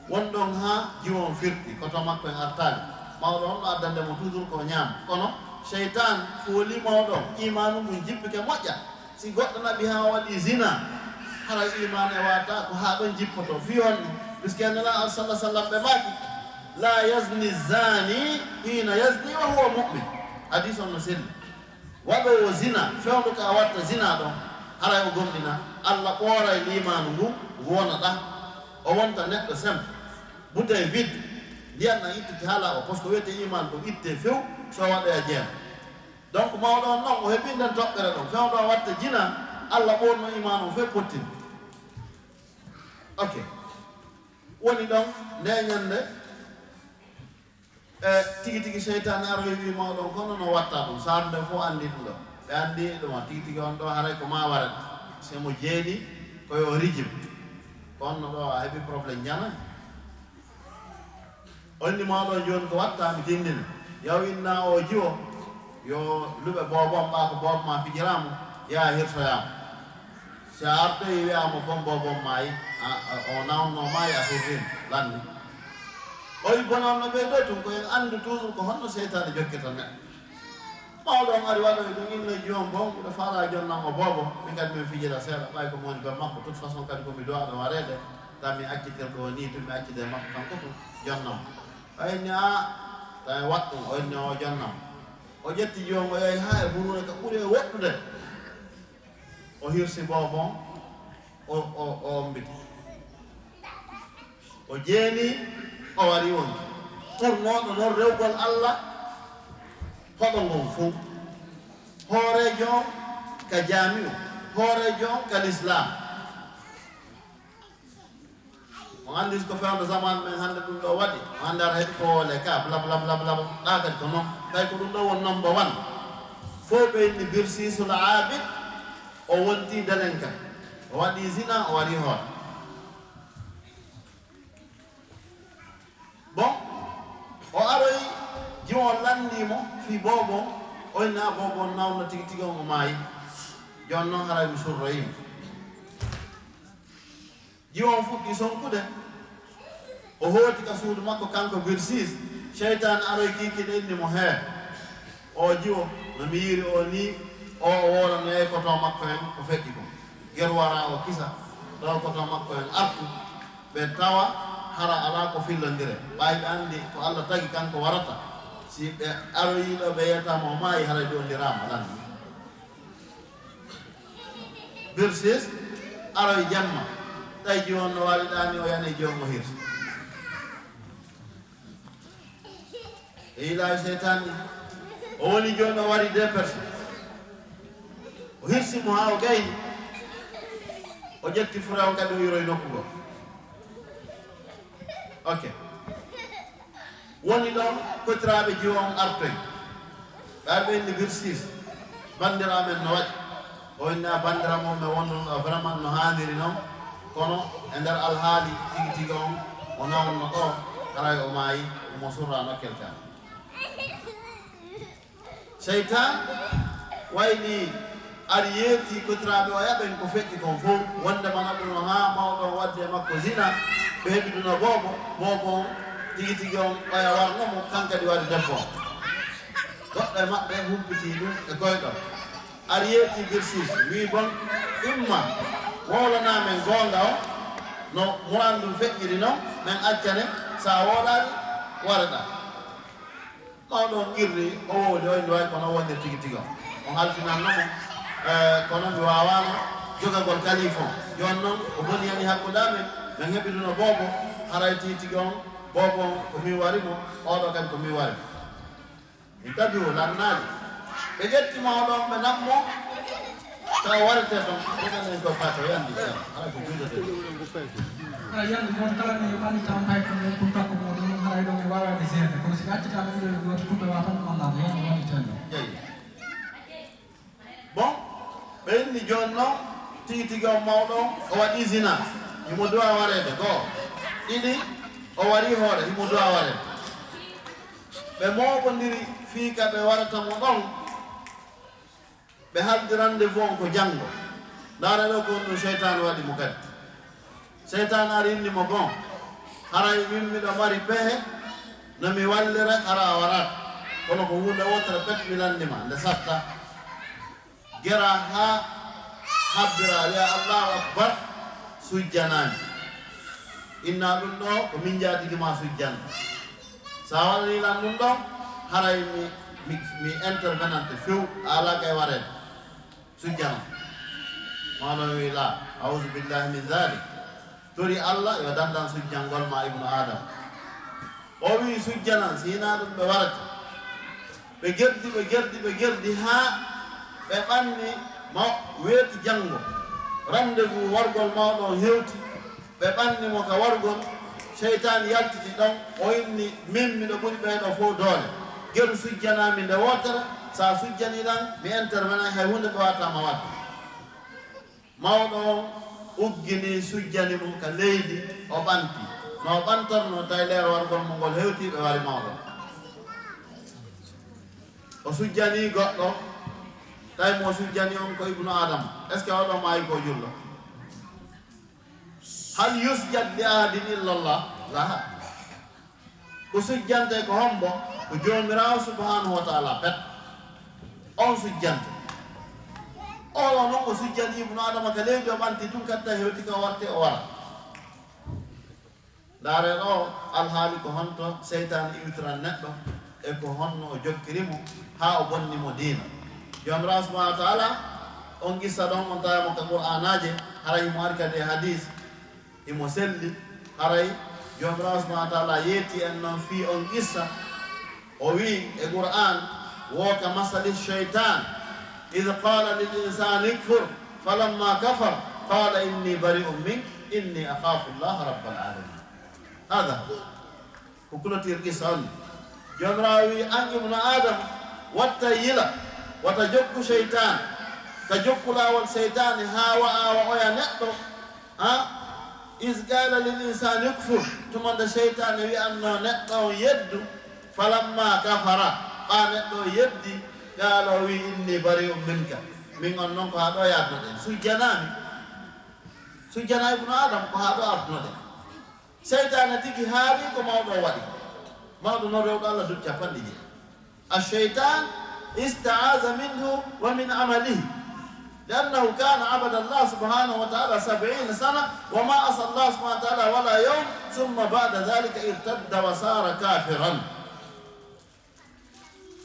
Won ɗon haa jiwo on firti, koto makko en artaali. Mawɗo on no addande mo toujours ko o ñaama. Kono seytaan fooli mawɗo on, iimaanu ngun jippike moƴƴa. Si goɗɗo naɓi haa waɗi zina, haray iimaan e waata ko haa ɗon jippoto. Fii honno? Puisque Nelaaɗo sallallahu alaihi wasallam ɓe maaki, "La yazni zani hina yazni wa huwa mu'min." Hadis on no selli. Waɗoowo zina, fewndo ka watta zina ɗon, haray o gomɗina, Allah ɓooray liimaanu ngu, ngu wona ɗa. O wonta neɗɗo sem. Bouteille vide, ndiyan ɗan ittete haa laaɓa, parce que wiyete iimaan ko itte few, so waɗoya jeema. Donc mawɗo on non, o heɓi nden toɓɓere ɗon. Fewndo o watta zina, Allah ɓoorno iimaan on few pottin. Ok. Woni ɗon, nde ñande, E tigi tigi seytaane aroy wi mawɗo on, kono no watta ɗum, saare nde fof anndi ɗum ɗo. Ɓe anndi ɗum o tigi tigi on ɗo haray ko ma warat. Se mo jeeni ko yo rijim. Kono ɗo a heɓi problème jana. O inni mawɗo on jooni ko watta mi tindina. Yaw inna o jiwo yo luɓe boobon ɓa ko boobo ma fijiramo ya hirsoyamo. Si a artoyi wi'aama bon boobon maayi, a, a, o nawnno maayi a surrin lanni. O wi bonon no ɓeydo tun ko en anndu toujours ko honno seytaane jokkirta neɗɗo. Mawɗo on ari waɗoy ɗum inno jiwon bon, miɗo faala jonnan o boobo, min kadi min fijira seeɗa, ɓay ko mi woni ben makko, toute façon kadi ko mi duwaɗo wareede, tan mi accitir ko ni tun mi accide makko kanko tun, jonnam. O inni a, tawi waɗɗum, o inni o jonnam. O ƴetti jiwon o yahi haa e buruure ka ɓuri e woɗɗude. O hirsi boobon, o, o, o ombiti. O jeeni, o wari wonki. Ɓurnooɗo noon rewgol Alla, hoɗo ngon fof. Hooreejo on ka jaami'u, hooreejo on ka lislaam. On anndi ko fewndo zaman men hannde ɗum ɗo waɗi. On anndi ara heɓi ko wole ka bla bla bla bla. Ɗa kadi ko noon. Tawi ko ɗum ɗo won number one. Fof ɓe inni Birsiisul Aabid, o wonti denen ka. O waɗi zina, o waɗi hoore. Bon, o aroy jiwo on lanni mo fii boobon, o inna boobon nawno tigi tigi on o maayi. Jooni noon haray mi surroyii mo. Jiwo on fuɗɗi sonkude. O hooti ka suudu makko kanko Birsiis. Seytaane aroy kiikiiɗe inni mo hee. O jiwo no mi yiiri o nii, o o woolanoyay koto makko en ko feƴƴi ko. Geru wara o kisa, ɗo koto makko en artu, ɓe tawa hara alaa ko fillondire. Ɓay ɓe anndi ko Alla tagi kanko warata. Si ɓe aroyii ɗo ɓe yiyata mo maayi haray ɗi olliraama lanni. Birsiis aroy jemma, tawi jiwon no waali ɗaani o yani jiwon o hirsi. E ilaawi seytaani ɗi. O woni jooni o wari deux personnes. O hirsi mo haa o gayni. O ƴetti fura on kadi o yiroy nokku goo. Ok. Woni ɗon kotiraaɓe jiwo on artoy. Ɓe ari ɓe inni Birsiis, banndiraamen no waɗi. O inni a banndiraa mon, mi wonno ɗo vraiment no haaniri noon. Kono e nder alhaali tigi tigi on, o nawno ɗo, haray o maayi, omo surra nokkel kan. Seytaan wayli ari yeeti kotiraaɓe oya ɓen ko feƴƴi kon fof, wonde mana ɗum haa mawɗo on waddi e makko zina, ɓe heɓi duna boobo, boobo on tigi tigi on oya warno mo, kan kadi wari debbo on. Goɗɗo e maɓɓe humpiti ɗum e koyɗol. Ari yeeti Birsiis, wii bon, imma wowlanaa men goonga o, no muran ndun feƴƴiri non, men accane, sa wowlaali, wareɗaa. Mawɗo on qirri, o wowli, o inni way kono wondir tigi tigi on. On halfinanno mo, eh, kono mi waawaano jogagol kaliif on. Jooni non, o boniyani hakkunde amen, men heɓiduno boobo, haray tigi tigi on, boobo on ko min wari mo, oɗo kadi ko min wari mo. Min tabi o lannaali. Ɓe ƴetti mawɗo on, ɓe nam mo, taw warete ton, ɓe nan en ko fata o yandi, ala ko juutete. Hara yande gooto kala ne yo ɓanni tampay ko ɗum pour takko mo ɗum, hara ɗon e waawade jeerde. Kono si accitaama ɗiɗo e gooto, tumɓe waatan ɗum anndaama, yande woni tendo. Jeyi. Bon, ɓe inni jooni noon, tigi tigi on mawɗo on, o waɗi zina, himo duwa wareede, goo. Ɗiɗi, o wari hoore, himo duwa wareede. Ɓe mooɓondiri fii ka ɓe warata mo ɗon, ɓe haldi rendez-vous on ko janngo. Ndaara ɗo ko on ɗum seytaane waɗi mo kadi. Seytaane ari inni mo, bon, haray min miɗo mari pehe no mi wallira, hara a waraat. Kono ko huunde wootere pet mi lanndi ma, nde satta. Gera haa habbira, wi'a, "Allahu Akbar," sujjanaa mi. Inna ɗum ɗo ko min njaatigi ma sujjana. Sa waɗanii lan ɗum ɗo, haray mi, mi, mi intervenante few, a alaa kay wareede. Sujjana. Mawɗo wi, "La, a'uuzu billahi min dhalik." Tori Alla yo dandan sujjangol ma ibnu Adam. O wi, "Sujjanan, si hinaa ɗum ɓe warata." Ɓe gerdi, ɓe gerdi, ɓe gerdi haa ɓe ɓanni ma weeti janngo. Rendez-vous wargol mawɗo on hewti. Ɓe ɓanni mo ka wargol. Seytaane yaltiti ɗon, o inni, "Min miɗo ɓuri ɓee ɗoo fow doole. Geru sujjanaa mi nde wootere, so a sujjanii lan, mi intervenay, hay huunde ɓe waawataa ma waɗde." Mawɗo on uggini, sujjani mo ka leydi, o ɓanti. No o ɓantornoo, tawi leer wargol mo ngol hewtii, ɓe wari mawɗo. O sujjani goɗɗo, tawi mo o sujjani on ko Ibnu Aadama. Est-ce que oɗo maayi ko julɗo? Hal yusjad li ahadin illa Allah? La. Ko sujjante ko hombo? Ko Joomiraawo subhanahu wa taala pet. On sujjante. Oɗo non o sujjani Ibnu Aadama ka leydi, o ɓanti tun, kadda hewti ka warte o wara. Ndaare ɗo alhaali ko honto seytaane iwtiran neɗɗo e ko honno o jokkiri mo haa o bonni mo diina. Joomiraawo subhanahu wa taala on qissa ɗon on tawa mo ka Qur'aanaaje, haray mo ari kadi e hadis. Himo selli, haray Joomiraawo subhanahu wa taala yeeti en non fii on qissa. O wi'i e Qur'aan, "Wo ka masali shaytan, idh qala lil insani ikfur, falamma kafar, qala inni bari'un mink, inni akhafu Allaha rabbal alamin." Hada huwa. Ko clôture qissa on. Joomiraawo wi'i, "An Ibnu Aadama, watta yila, wata jokku seytaane, ka jokku laawol seytaane haa wa'a wa oya neɗɗo." Ha? "Iz qala lil insani ukfur." Tuma nde seytaane wi'annoo neɗɗo on yeddu, "falamma kafara," ɓaa neɗɗo on yeddi, "qala," o wi'i, "inni bari'un minka." Min on non ko haa ɗo yaadnoɗen. Sujjanaami. Sujjana Ibnu Aadama ko haa ɗo ardunoɗen. Seytaane tigi haalii ko mawɗo o waɗi. Mawɗo non rewɗo Allah duuɓi capanɗe jeeɗiɗi. الشيطان استعاذ منه ومن عمله، لأنه كان عبد الله سبحانه وتعالى سبعين سنة وما عصى الله سبحانه وتعالى ولا يوم، ثم بعد ذلك ارتد وصار كافرا.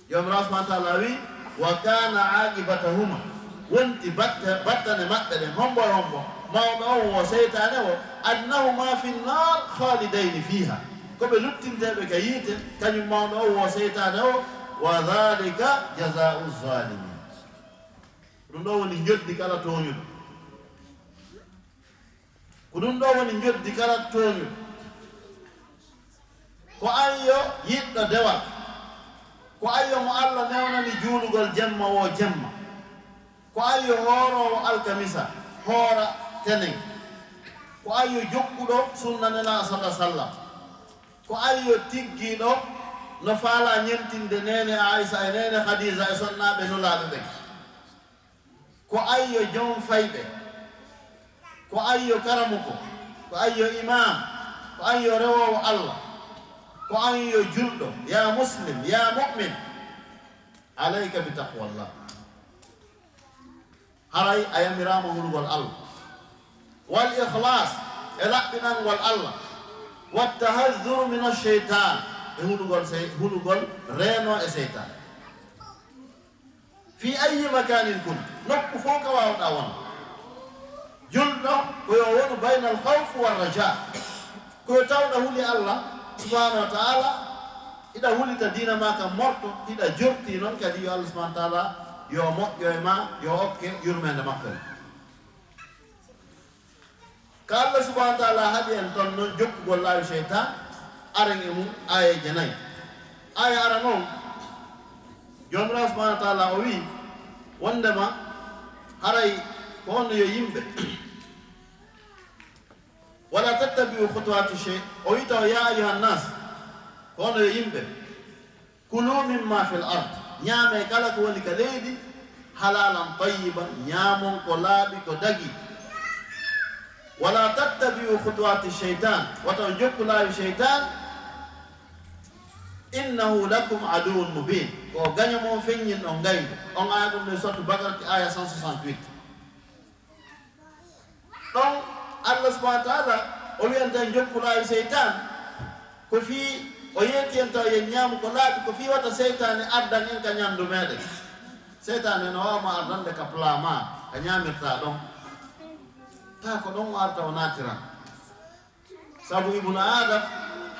Joomiraawo subhanahu wa taala wi, "وكان عاقبتهما." Wonti batte-, battane maɓɓe ɗen, hombo e hombo? Mawɗo on wo seytaane o, "أنهما في النار خالدين فيها." Ko ɓe luttinteeɓe ka yiite, kañum mawɗo on wo seytaane o, "وذلك جزاء الظالمين." Ɗum ɗo woni njoddi kala tooñuɗo. Ko ɗum ɗo woni njoddi kala tooñuɗo. Ko ayyo yiɗɗo dewal. Ko ayyo mo Allah newnani juulugol jemma wo jemma. Ko ayyo hooroowo alkamisa, hoora tenen. Ko ayyo jokkuɗo sunna Nelaaɗo sallallahu alaihi wasallam. Ko ayyo tiggiiɗo no faalaa ñentinde neene Aisa e neene Khadija e sonnaaɓe Nulaaɓe ɓen. Ko ayyo jom fayɓe. Ko ayyo karamuko. Ko ayyo imaam. Ko ayyo rewoowo Allah. Ko ayyo julɗo. Ya muslim, ya mu'min. Alayka bi taqwallah. Haray a yamiraama hulugol Allah. Wal ikhlas, e laɓɓinangol Allah. Wat tahadhdhur min ash-shaytan, e hulugol sey-, hulugol reeno e seytaane. Fi ayyi makanin kun, nokku fof ka waawɗaa won. Julɗo ko yo wonu baynal khawf war raja. Ko yo tawɗa huli Allah subhanahu wa ta'ala, hiɗa hulita diina maa ka morto, hiɗa jorti noon kadi yo Allah subhanahu wa ta'ala yo moƴƴo e maa, yo okke yurmeende makko nde. Ka Allah subhanahu wa ta'ala haɗi en toon noon jokkugol laawi seytaan, aren e mum aayeeje nayi. Aaya aran on, Joomiraawo subhanahu wa ta'ala o wi'i wondema haray ko on yo yimɓe. Wala tattabi'u khutuwati shey-, o wi'ta o, "Ya ayyuhan nas, ko onon yo yimɓe, kulu mimma fil ard, ñaamee kala ko woni ka leydi, halalan tayyiban, ñaamon ko laaɓi, ko dagi. Wala tattabi'u khutuwati shaytan, wata on jokku laawi shaytan, innahu lakum aduwwun mubin, ko o gaño mon feññinɗo on gayngu." On aya ɗum ɗo e sourate Baqara, aya cent soixante-huit. Ɗon Allah subhanahu wa ta'ala o wi'anta en jokku laawi seytaan, ko fii o yeeti en taw yen ñaamu ko laaɓi, ko fii wata seytaane ardan en ka ñandu meɗen. Seytaane no waawa ma ardande ka plat ma, ka ñaamirta ɗon. Taa ko ɗon o arta o naatira. Sabu Ibnu Aadam,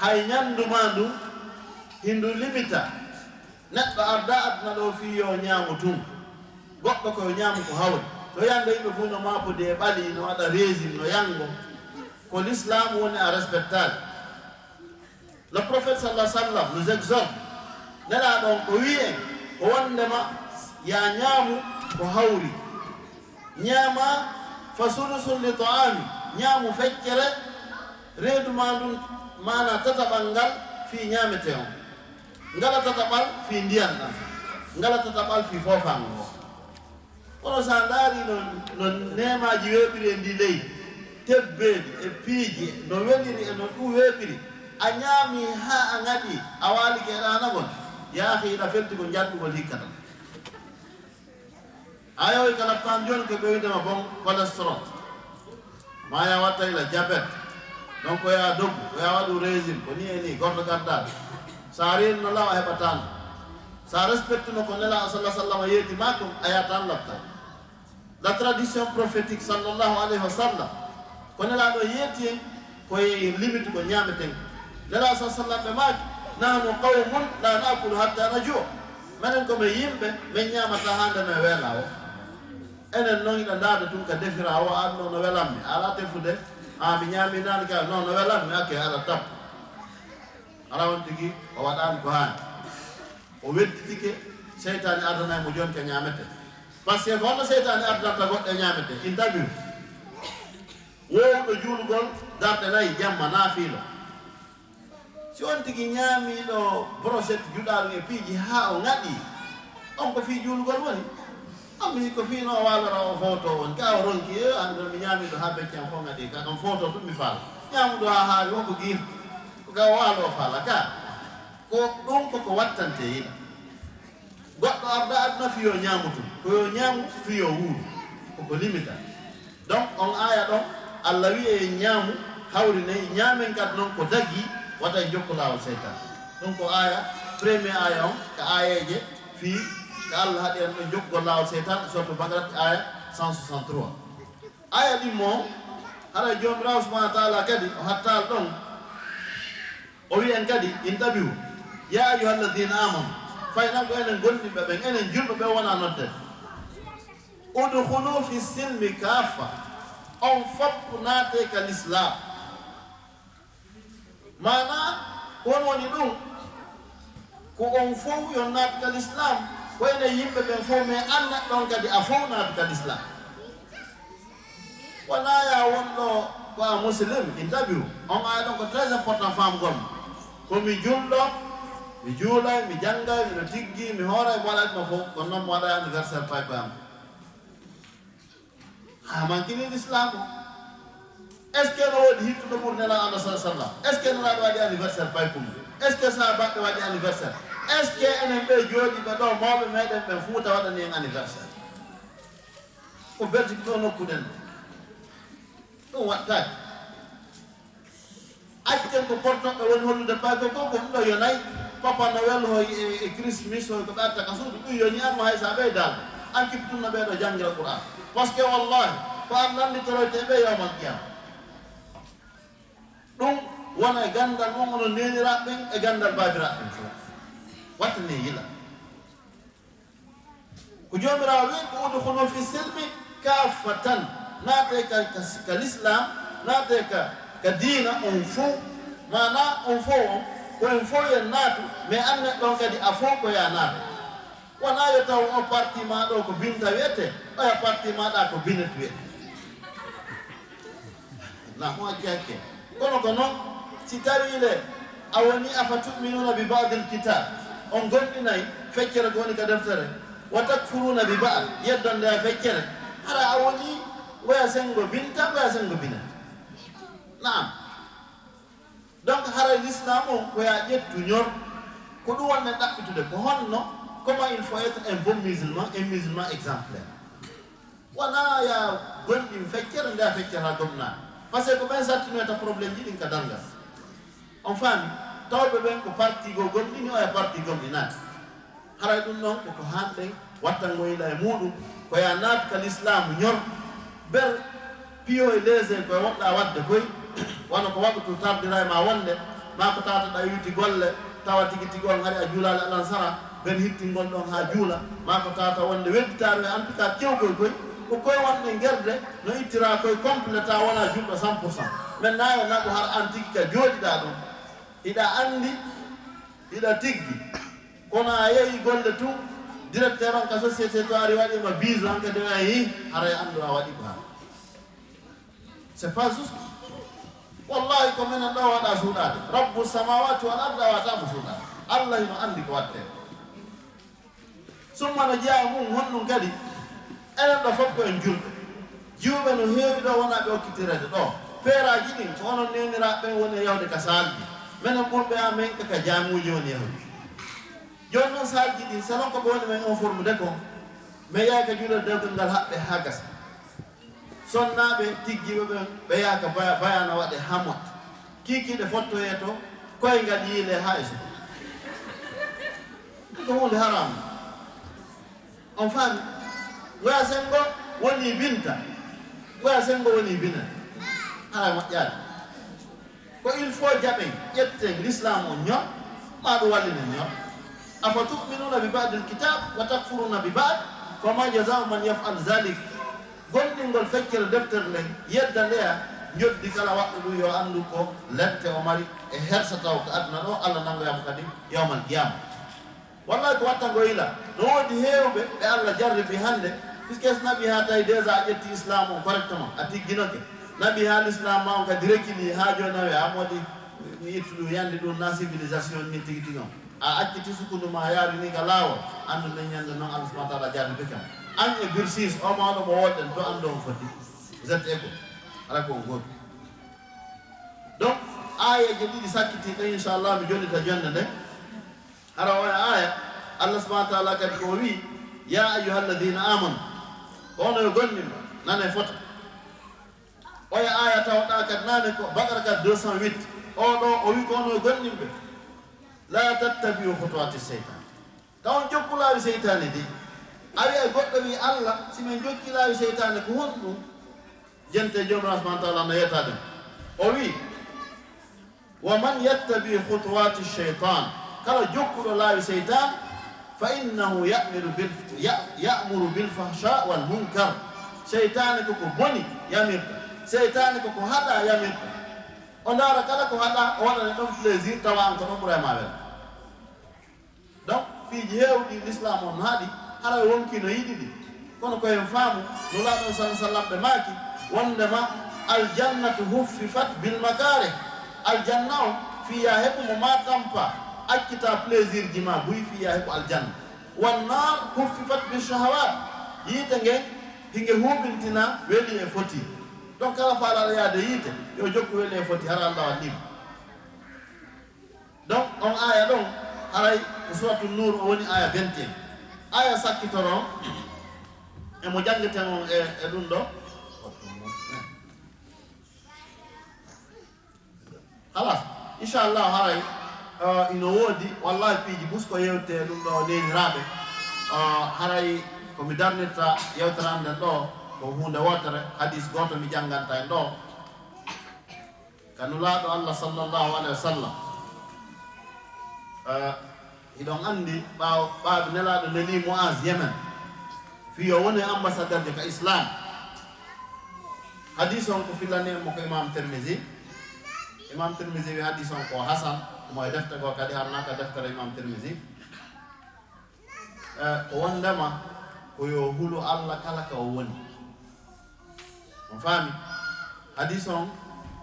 hay ñandu ma ndu, hindu limita. Neɗɗo arda aduna ɗo fii yo ñaamu tun. Goɗɗo ko yo ñaamu ko hawri. To yande yimɓe fof no maapodi e ɓali, no waɗa régime, no yango. Ko l'islam woni a respectaade. Le prophète sallallahu alayhi wa sallam nous exhorte, Nelaaɗo on ko wi'i en, ko wondema ya ñaamu ko hawri. Ñaama fa sulusun li ta'ami, ñaamu feccere reedu ma ndun, maana tataɓal ngal fii ñaametee on. Ngala tataɓal fii ndiyan ɗan. Ngala tataɓal fii foofaango on. Kono si a ndaarii no, no neemaaji weeɓiri e ndii leydi, tebbeeli e piiji, no weliri e no ɗun weeɓiri, a ñaamii haa a ŋaɗii, a waalike e ɗaanagol, yaa akhi, hiɗa felti ko njalɗugol hikka tan. A yewoyi ka laptaan jooni ko ɓeydema bon cholestérol. Ma ya watta ila diabète. Donc ko ya dogu, ko ya waɗu régime, ko ni e ni, gorɗo gaddaɗo. Sa reenno law a heɓataan. Sa respectuno ko Nelaaɗo sallallahu alaihi wa sallam yeeti ma kon, a yataan laptaan. La tradition prophétique sallallahu alaihi wa sallam, ko Nelaaɗo yeeti en, ko e limite ko ñaameten. Nelaaɗo sallallahu alaihi wa sallam ɓe maaki, "Nahnu qawmun la na'kulu hatta najua." Menen ko men yimɓe, men ñaamataa haa nde men weelaa o. Enen non hiɗa ndaada tun ka defiraa o, an non no welammi. A alaa tefude, a mi ñaami naani ka, non no welammi, akke aɗa tappa. Hara on tigi o waɗaani ko haani. O wedditike, seytaane ardana mo jooni ka ñaamete. Parce que ko honno seytaane ardanta goɗɗo e ñaamete? Interview. Wowluɗo juulugol darɗe nayi jemma naafiila. Si on tigi ñaamiiɗo brochette juɗaaɗo e piiji haa o ŋaɗi, on ko fii juulugol woni? On mi sikko fii no o waalora o fowto on, ka o ronki, "Eh, an ɗon mi ñaamiiɗo haa becce am fof ŋaɗi, ka kam fowto tun mi faala. Ñaamuɗo haa haari, wonko giir, ko ka o waalo o faala, ka." Ko ɗum ko ko wattante yiɗa. Goɗɗo arda aduna fii yo ñaamu tun, ko yo ñaamu fii yo wuuru, ko ko limita. Donc, on aaya ɗon, Allah wi'i en ñaamu, hawri nayi, ñaamen kadi non ko dagi, wata en jokku laawol seytan. Ɗum ko aaya, premier aaya on, ka aayeeje fii, ka Allah haɗi en ɗon jokkugol laawol seytan, surtout Baqara aaya cent soixante-trois. Aaya ɗimmo on, haray Joomiraawo subhaanahu wa ta'aala kadi, o hattaali ɗon, o wi'i en kadi, interview, "Ya ayyuhalladhina amanu," fay nan ko enen gomɗinɓe ɓen, enen julɓe ɓen wona nodde. "Udkhulu fi silmi kaffa." On fof naatee ka lislaam. Maanaa, ko on woni ɗum? Ko on fof yo naat ka lislaam, ko enen yimɓe ɓen fof, mais an neɗɗo on kadi a fof naat ka lislaam. Wonaa ya wonɗo ko a muslim, interview. On aaya ɗon ko très important faamugol mo. Ko mi julɗo, mi juulay, mi janngay, miɗo tiggi, mi hooray, mi waɗay ɗum fof, kono noon mi waɗay anniversaire pay koye am. A mankini l'islam o. Est-ce que no woodi hittuɗo ɓuri Nelaaɗo Allah sallallahu alaihi wasallam? Est-ce que Nelaaɗo waɗi anniversaire pay kum? Est-ce que sahabaɓe waɗi anniversaire? Est-ce que enen ɓe jooɗiiɓe ɗo, mawɓe meɗen ɓen Fuuta waɗani en anniversaire? Ko Belgique ɗo nokkuɗen. Ɗum waɗtaake. Accen ko portoɓe woni hollude payko ko, ko ɗum ɗo yonay. Papa Noël hoy e, e Christmas hoy ko ɓe atta ka suudu, ɗum yoni an mo hay sa ɓeydaali. An kiptunno ɓe ɗo jangira Qur'an. Parce que wallahi, ko an lannditoroyte ɓe yawmal qiyama. Ɗum wona e ganndal mon onon neeniraaɓe ɓen e ganndal baabiraaɓe ɓen fof. Wattane yila. Ko Joomiraaɗo wi'i ko, "Udkhulu fi silmi kaffatan." Naatee ka, ka, ka lislaam, naatee ka, ka diina on fof. Maanaa on fof on, ko en fof en naatu, mais an neɗɗo on kadi a fof ko yaa naatu. Wonaa yo taw o parti maa ɗo ko Binta wiyetee, oya parti maa ɗa ko Binet wiyetee. Na mo acci hakke. Kono ko noon, si tawii le a woni, "Afatu'minuuna bi ba'dil kitaab," on gomɗinay feccere ko woni ka deftere, "wa takfuruuna bi ba'd," yeddande a feccere, hara a woni ngoya senngo Binta, ngoya senngo Binet. Naam. Donc, haray l'islam on ko yaa ƴettu ñor, ko ɗum wonɗen ɗaɓɓitude, ko honno, comment il faut être un bon musulman, un musulman exemplaire. Wonaa yaa gomɗin feccere, nde a feccata gomɗinaa. Parce que ko ɓen sattinoyta problème ji ɗin ka darngal. On faami, tawɓe ɓen ko parti goo gomɗini, oya parti gomɗinaani. Haray ɗum ɗon ko ko hanɗen wattangoyla e muuɗum, ko yaa naatu ka lislaamu ñor, ber piyo e leese koye woɗɗaa waɗde koy, wano ko waɗutu tardira e ma wonde, maa ko tawata ɗa iwti golle, tawa tigi tigi on hari a juulaali alansara, ber hittingol ɗon haa juula, maa ko tawata wonde wedditaare, en tout cas, kewkoy koy, ko koye wonde ngerde no ittira koye complet, tawa wonaa julɗo cent pour cent. Men naa yo naɓu har an tigi ka jooɗiɗaa ɗon. Hiɗa anndi, hiɗa tiggi. Kono a yehi golle tun, directeur on ka société to ari waɗi ma biisu, an kadi a yehi, haray anndu a waɗi ko han. C'est pas juste. Wallahi, ko menen ɗo waɗa suuɗaade. Rabbu samawati wal ardi a wata mo suuɗaade. Allah hino anndi ko watte. Summa no jeyaa mum honɗum kadi, enen ɗo fof ko en julɓe. Jiwɓe no heewi ɗo wonaa ɓe okkitireede ɗo. Peeraaji ɗin, ko onon neeniraaɓe ɓen woni e yahde ka saalji. Menen ɓurɓe amen ka, ka jaamuuji woni yahude. Jooni noon saalji ɗin, selon ko ɓe woni men informude kon, men yahay ka juulirde dewgal ngal haɓɓe haa gasa. Sonnaaɓe tiggiiɓe ɓen, ɓe yaha ka baya-, bayaana waɗe haa moƴƴa. Kiikiiɗe fottoyee to, koyngal yiilee haa e suka. Ɗum ko huunde haraam. On faami? Ngoya senngo woni binta. Ngoya senngo woni bina. Haray moƴƴaani. Ko il faut jaɓen, ƴetten l'islam on ñor, maa ɗum wallinen ñor. Afa tu'minuna bi ba'dil kitab wa takfuruna bi ba'd, fama jaza'u man yaf'al zalik. Gomɗingol feccere deftere nden, yedda ndeya, njoddi kala waɗɗo ɗum yo anndu ko lette o mari e hersa taw ko aduna ɗo, Allah nanngoyamo kadi yawmal qiyama. Wallahi ko watta ngo yila. No woodi heewɓe ɓe Allah jarribi hannde, puisque so naɓi haa tawi déjà a ƴetti islam on correctement, a tigginoke. Naɓi haa l'islam ma on kadi rekini haa jooni a wiya, "A moodi mi ittu ɗum yande ɗum na civilisation ni tigi tigi on." A acciti sukundu ma yaari ni ka laawol, anndu nden ñande noon Allah subhanahu wa ta'ala jarribike ma. An e Birsis, o mawɗo mo woɗɗen to anndu on foti. Vous êtes égaux. Ala ko on gootu. Donc, aayeeje ɗiɗi sakkitiiɗe, inchallah, mi jonnita jonnde nde. Hara oya aaya, Allah subhanahu wa ta'ala kadi ko o wi, "Ya ayyuhalladhina amanu." Ko onon yo gomɗinɓe, nane fota. Oya aaya tawɗa kadi nane ko Baqara kadi deux cent huit. O ɗo o wi ko onon yo gomɗinɓe, "La tattabi'u khutuwati shaytan." Ka on jokku laawi seytaane de. A wi'ay goɗɗo wi, "Allah, si min jokki laawi seytaane, ko honɗum?" Jente Joomiraaɗo subhanahu wa ta'ala no yeetaade. O wi, "Wa man yattabi khutuwati shaytan," kala jokkuɗo laawi seytaan, "fa innahu ya'muru bil, ya-, ya'muru bil fahsha wal munkar." Seytaane ko ko boni yamirta. Seytaane ko ko haɗa yamirta. O ndaara kala ko haɗa, o waɗana ɗon plaisir, tawa an ko ɗon ɓura e ma wela. Donc, piiji heewɗi l'islam on haɗi, haray wonkii no yiɗi ɗi. Kono ko en faamu, Nulaaɗo on sallallahu alaihi wasallam ɓe maaki, wondema, "Aljannatu huffifat bil makarih." Aljanna on, fii yaa heɓu mo ma tampa, accita plaisir ji ma buy fii yaa heɓu aljanna. "Wan nar huffifat bil shahawat." Yiite ngen, hinge huɓintina weli e foti. Donc, kala faalaaɗo yaade yiite, yo jokku weli e foti, hara Allah waɗi mo. Donc, on aaya ɗon, haray ko Suratu Nur, o woni aaya vingt et un. Aaya sakkitoro on, e mo janngeten on e, e ɗum ɗo. Halas, inchallah, haray, eh, ino woodi, wallahi, piiji bus ko yewte ɗum ɗo neeniraaɓe. Eh, haray ko mi darnirta yewtere am nden ɗo, ko huunde wootere, hadis gooto mi jannganta en ɗo. Ka Nulaaɗo Allah sallallahu alaihi wasallam. Eh, hiɗon anndi ɓaawo, ɓaawo Nelaaɗo neli Mu'az Yemen, fii yo wone ambassadeur ka Islam. Hadis on ko fillani en mo ko Imam Tirmizi. Imam Tirmizi wi hadis on ko hasan, mo e defte goo kadi, harnaka deftere Imam Tirmizi. Eh, ko wondema ko yo hulu Allah kala ka o woni. On faami? Hadis on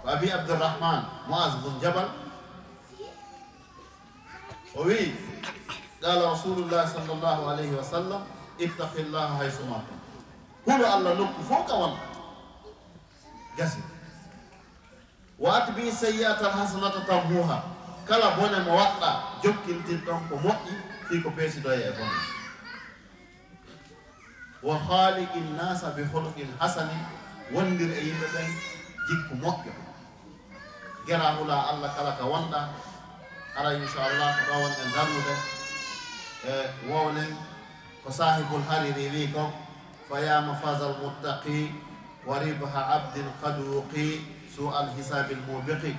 ko Abi Abdurrahman Muaz bun Jabal. O wi, qala Rasulullah sallallahu alaihi wasallam, "Ittaqillaha haythuma kunta." Hulu Allah nokku fof ka wonɗa. Gasi. "Wa atbi sayyi'ata al-hasanata tamhuha." Kala bone mo waɗɗa, jokkintin ɗon ko moƴƴi, fii ko peesidoye e bone. "Wa khaliqin nasa bi khuluqin hasani." Wondir e yimɓe ɓen jikku moƴƴo. Gera hula Allah kala ka wonɗa. Hara inchallah ko ɗo wonɗen darnude. E wowlen ko sahibul hariri wi ko, "Fa ya mafazal muttaqi wa ribha abdin qad wuqi su'al hisabil mubiqi.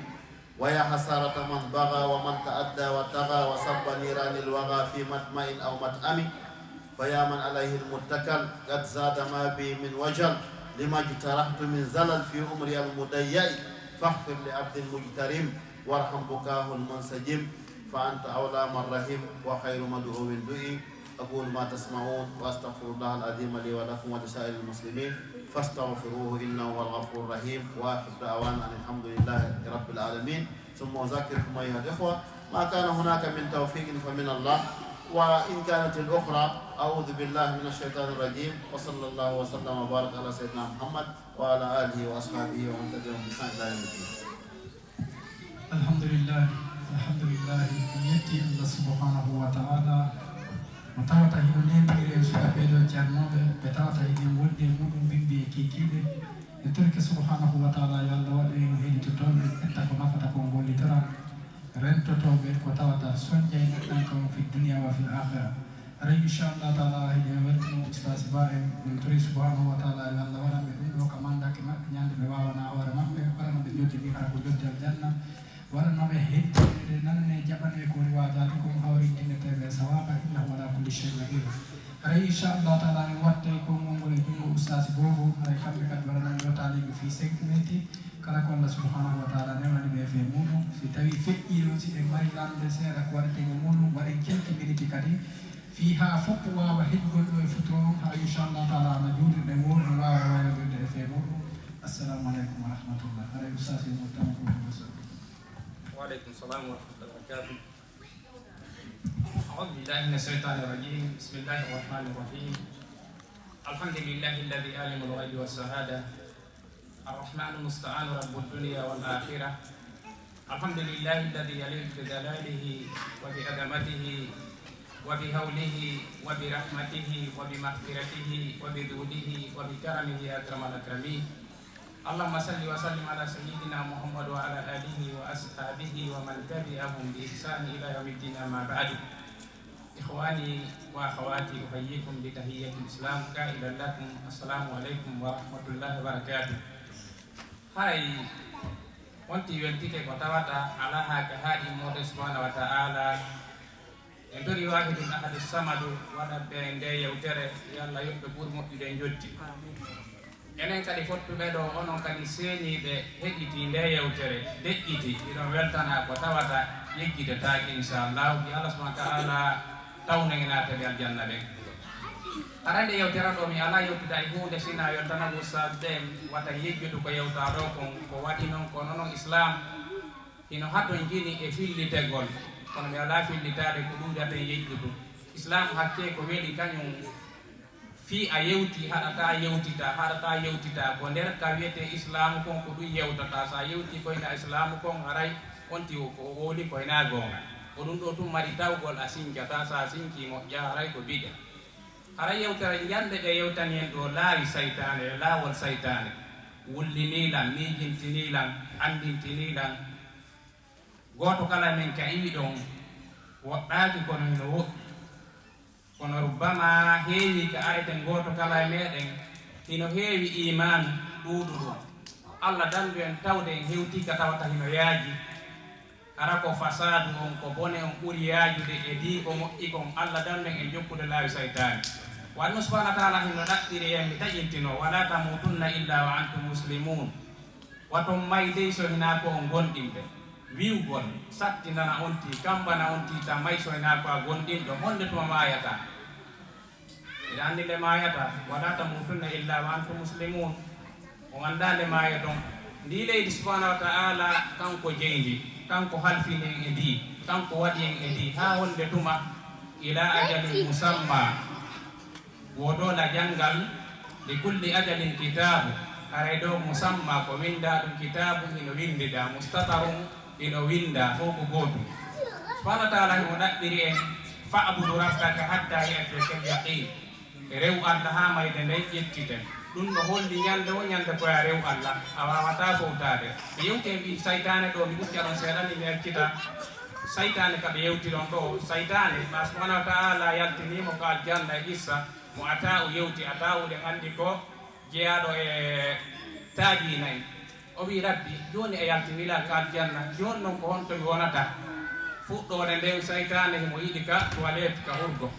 Wa ya hasarata man bagha wa man ta'adda wa tagha wa sabba niranil wagha fi matma'in aw mat'ami. Fa ya man alayhi al-muttakal qad zada ma bi min wajal lima ijtarahtu min zalal fi umri al-mudayya'i faghfir li abdin mujtarim." وارحم بكاه المنسجم، فأنت أولى من رحم، وخير مدعو دعي. أقول ما تسمعون، وأستغفر الله العظيم لي ولكم ولسائر المسلمين، فاستغفروه إنه هو الغفور الرحيم. وآخر دعوانا أن الحمد لله رب العالمين. ثم أذكركم أيها الإخوة، ما كان هناك من توفيق فمن الله، وإن كانت الأخرى، أعوذ بالله من الشيطان الرجيم، وصلى الله وسلم وبارك على سيدنا محمد وعلى آله وأصحابه ومن تبعهم بإحسان إلى يوم الدين. Alhamdulillah, alhamdulillah, en yetti Allah subhanahu wa ta'ala, mo tawata hino neemiri en sukaɓe ɗo ceernooɓe, ɓe tawata hiɗen wondi e muɗum bimbi e kiikiiɗe. En torike subhanahu wa ta'ala yo Allah waɗu en heɗitotooɓe, ƴetta ko nafata kon gollitora, rentotooɓe ko tawata soñƴay neɗɗanke on fi dunya wa fil akhira. Haray inchallah taala hiɗen weltino ustaas ba en, min tori subhanahu wa taala yo Allah waɗan ɓe ɗum ɗo ka mandake maɓɓe ñande ɓe wawana hoore maɓɓe, waɗana ɓe joddi ndi hara ko joddi aljanna, waɗana ɓe heddineede nanne jaɓane ko riwajaade kon hawrindineteeɓe e sawaba innahu ala kulli shay'in qadir. Haray inchallah taala min wattay konngol ngol e junngo ustaas boobo, haray kamɓe kadi waɗanan yo taaliɓe fii cinq minutes. Kala ko Allah subhanahu wa taala newani ɓe e fee muɗum, si tawi feƴƴi ɗum, si ɓe mari lamde seeɗa ko waɗeten e muɗum, waɗen quelques minutes kadi. Fii haa fof waawa heɗgol ɗo e futuro on, haa inchallah taala ana juutirɗe muɗum waawa waynodirde e fee muɗum. Assalamu aleykum wa rahmatullah. Haray ustaas yo mottama ko ɗum. وعليكم السلام ورحمة الله وبركاته. أعوذ بالله من الشيطان الرجيم. بسم الله الرحمن الرحيم. الحمد لله الذي عالم الغيب والشهادة. الرحمن المستعان رب الدنيا والآخرة. الحمد لله الذي يليق بجلاله وبعظمته وبهوله وبرحمته وبمغفرته وبجوده وبكرمه أكرم الأكرمين. اللهم صل وسلم على سيدنا محمد وعلى آله وأصحابه ومن تبعهم بإحسان إلى يوم الدين، أما بعد. إخواني وأخواتي، أحييكم بتحية الإسلام قائلا لكم السلام عليكم ورحمة الله وبركاته. Haray on tigi weltike ko tawata alaa haa ka haaɗi moode subhanahu wa ta'ala. En tori Waahidul Ahadus Samadu waɗaɓe nde yewtere, yo Allah yoɓ ɓe ɓuri moƴƴude njotti. Enen kadi fottuɓe ɗo, onon kadi seeniiɓe heɗitii nde yewtere, deƴƴiti, hiɗon weltanaa ko tawata yeggitetaake inchallahu. Yo Allah subhanahu wa ta'ala tawnu en e naatde aljanna ɗen. Haray nde yewtere ɗo mi alaa yewtude hay huunde sinaa weltanagol ustaas ɓen wata yejjutu ko yewtaa ɗo kon, ko waɗi non ko nonon Islaam. Hino hatonjini e fillitegol, kono mi alaa fillitaade ko ɗuuɗi haton yejjutu. Islaamu hakkee ko weli kañum fii a yewtii haɗataa yewtitaa, haɗataa yewtitaa, ko nder ka wiyetee Islaamu kon ko ɗum yewtataa. So a yewtii ko ina Islaamu kon haray on tigi ko o wowli ko hinaa goonga. Ko ɗum ɗoo tun mari tawgol a sincataa, so a sincii moƴƴaa haray ko bid'a. Haray yewtere ñande ɓe yewtani en ɗoo laawi saytaane e laawol saytaane. Wullinii lan, miijintinii lan, anndintinii lan. Gooto kala men ka iwi ɗon woɗɗaaki kono hino woɗɗi. Kono rubbama heewii ka areten gooto kala e meɗen hino heewi iimaanu ɗuuɗuɗo. Alla dandu en tawde en hewtii ka tawata hino yaaji. Hara ko fasaadu on, ko bone on ɓuri yaajude e dii ko moƴƴi kon. Alla dandu en e jokkude laawi saytaani. Wannu subhaanahu wa ta'aala hino ɗaɓɓiri en mi taƴintino, ولا تموتن إلا وأنتم مسلمون. Waton may dey so hinaa ko on gomɗinɓe. Wi'ugol, sattinana on tii, kammbana on tii ta may so hinaa ko a gomɗinɗo, honde tuma maayataa? Hiɗa anndi nde maayataa, ولا تموتن إلا وأنتم مسلمون. On anndaa nde maayoton. Ndii leydi subhaanahu wa ta'aala, kanko jeyi ndi, kanko halfini en e ndii, kanko waɗi en e ndii, haa honde tuma? إلى أجل مسمى. Woodoola janngal, لكل أجل كتاب, haray ɗoo musammaa ko winndaa ɗum, kitaabun hino winndidaa, mustatarun hino winndaa, fow ko gootum. Subhaanahu wa ta'aala himo ɗaɓɓiri en, فاعبد ربك حتى يأتيك اليقين. Rew Alla haa mayde nden ƴettite. Ɗum no holli ñande woo ñande ko yo a rew Alla, a waawataa fowtaade. Mi yewti e mbii saytaane ɗoo, mi hucca ɗon seeɗa ni mi accita. Saytaane ka ɓe yewtiron ɗoo, saytaane, ma subhaanahu wa ta'aala yaltinii mo ka aljanna e qissa mo Ataa'u yewti. Ataa'u, eɗen anndi ko jeyaaɗo e taajiina en. O wii, Rabbi, jooni a yaltinii lan ka aljanna, jooni non ko honto mi wonata? Fuɗɗoode nden, saytaane himo yiɗi ka toilette, ka hurgo.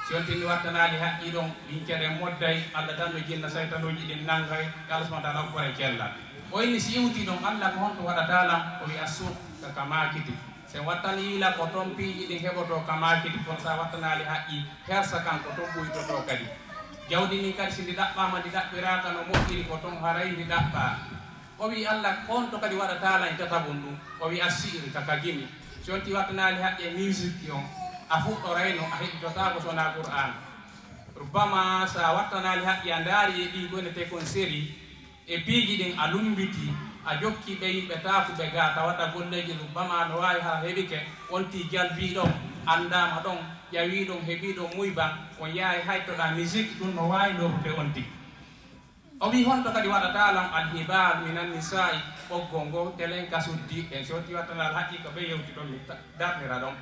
Si on tinni wattanaali haqqii ɗon, ɗin ceɗe modday, Alla tan no jinna saytanuuji ɗin nanngay, Alla subhaanahu wa ta'aala okkore cellal. O inni, si iwtii ɗon, Alla ko honto waɗataa lan? O wii, Assuq. ka maakiti. Si en wattanii la ko toon piiji ɗin heɓotoo ka maakiti, kono si a wattanaali haqqi, hersa kan ko toon ɓuytotoo kadi. Jawdi ndin kadi, si ndi ɗaɓɓaama, ndi ɗaɓɓiraaka no moƴƴiri, ko toon haray ndi ɗaɓɓaa. O wi'i, Alla, ko honto kadi waɗataa lan e tatabun ɗun? O wi'i, Assi'iri, ka ka gimi. Si on tigi wattanaali haqqi e musique on, a fuɗɗorayno, a heɓitotaako so wonaa Qur'aana. Rubbama si a wattanaali haqqi, a ndaari e ɗii gone te kon seri, e piiji ɗin a lumbitii, a jokkii ɓee yimɓe taakuɓe gaa, tawata golleeji rubbama no waawi hara heɓike, on tigi jalbii ɗon, anndaama ɗon, ƴawii ɗon, heɓii ɗon muyban, on yahay haytoɗaa musique, ɗun no waawi lorrude on tigi. O wi'i, honto kadi waɗataa lan? Alhibal minan nisaa'i, ɓoggol ngol, telen ka suddiiɓe ɓen. Si on tigi wattanaali haqqi, ko ɓe yewti ɗon, mi ta-, darnira ɗon.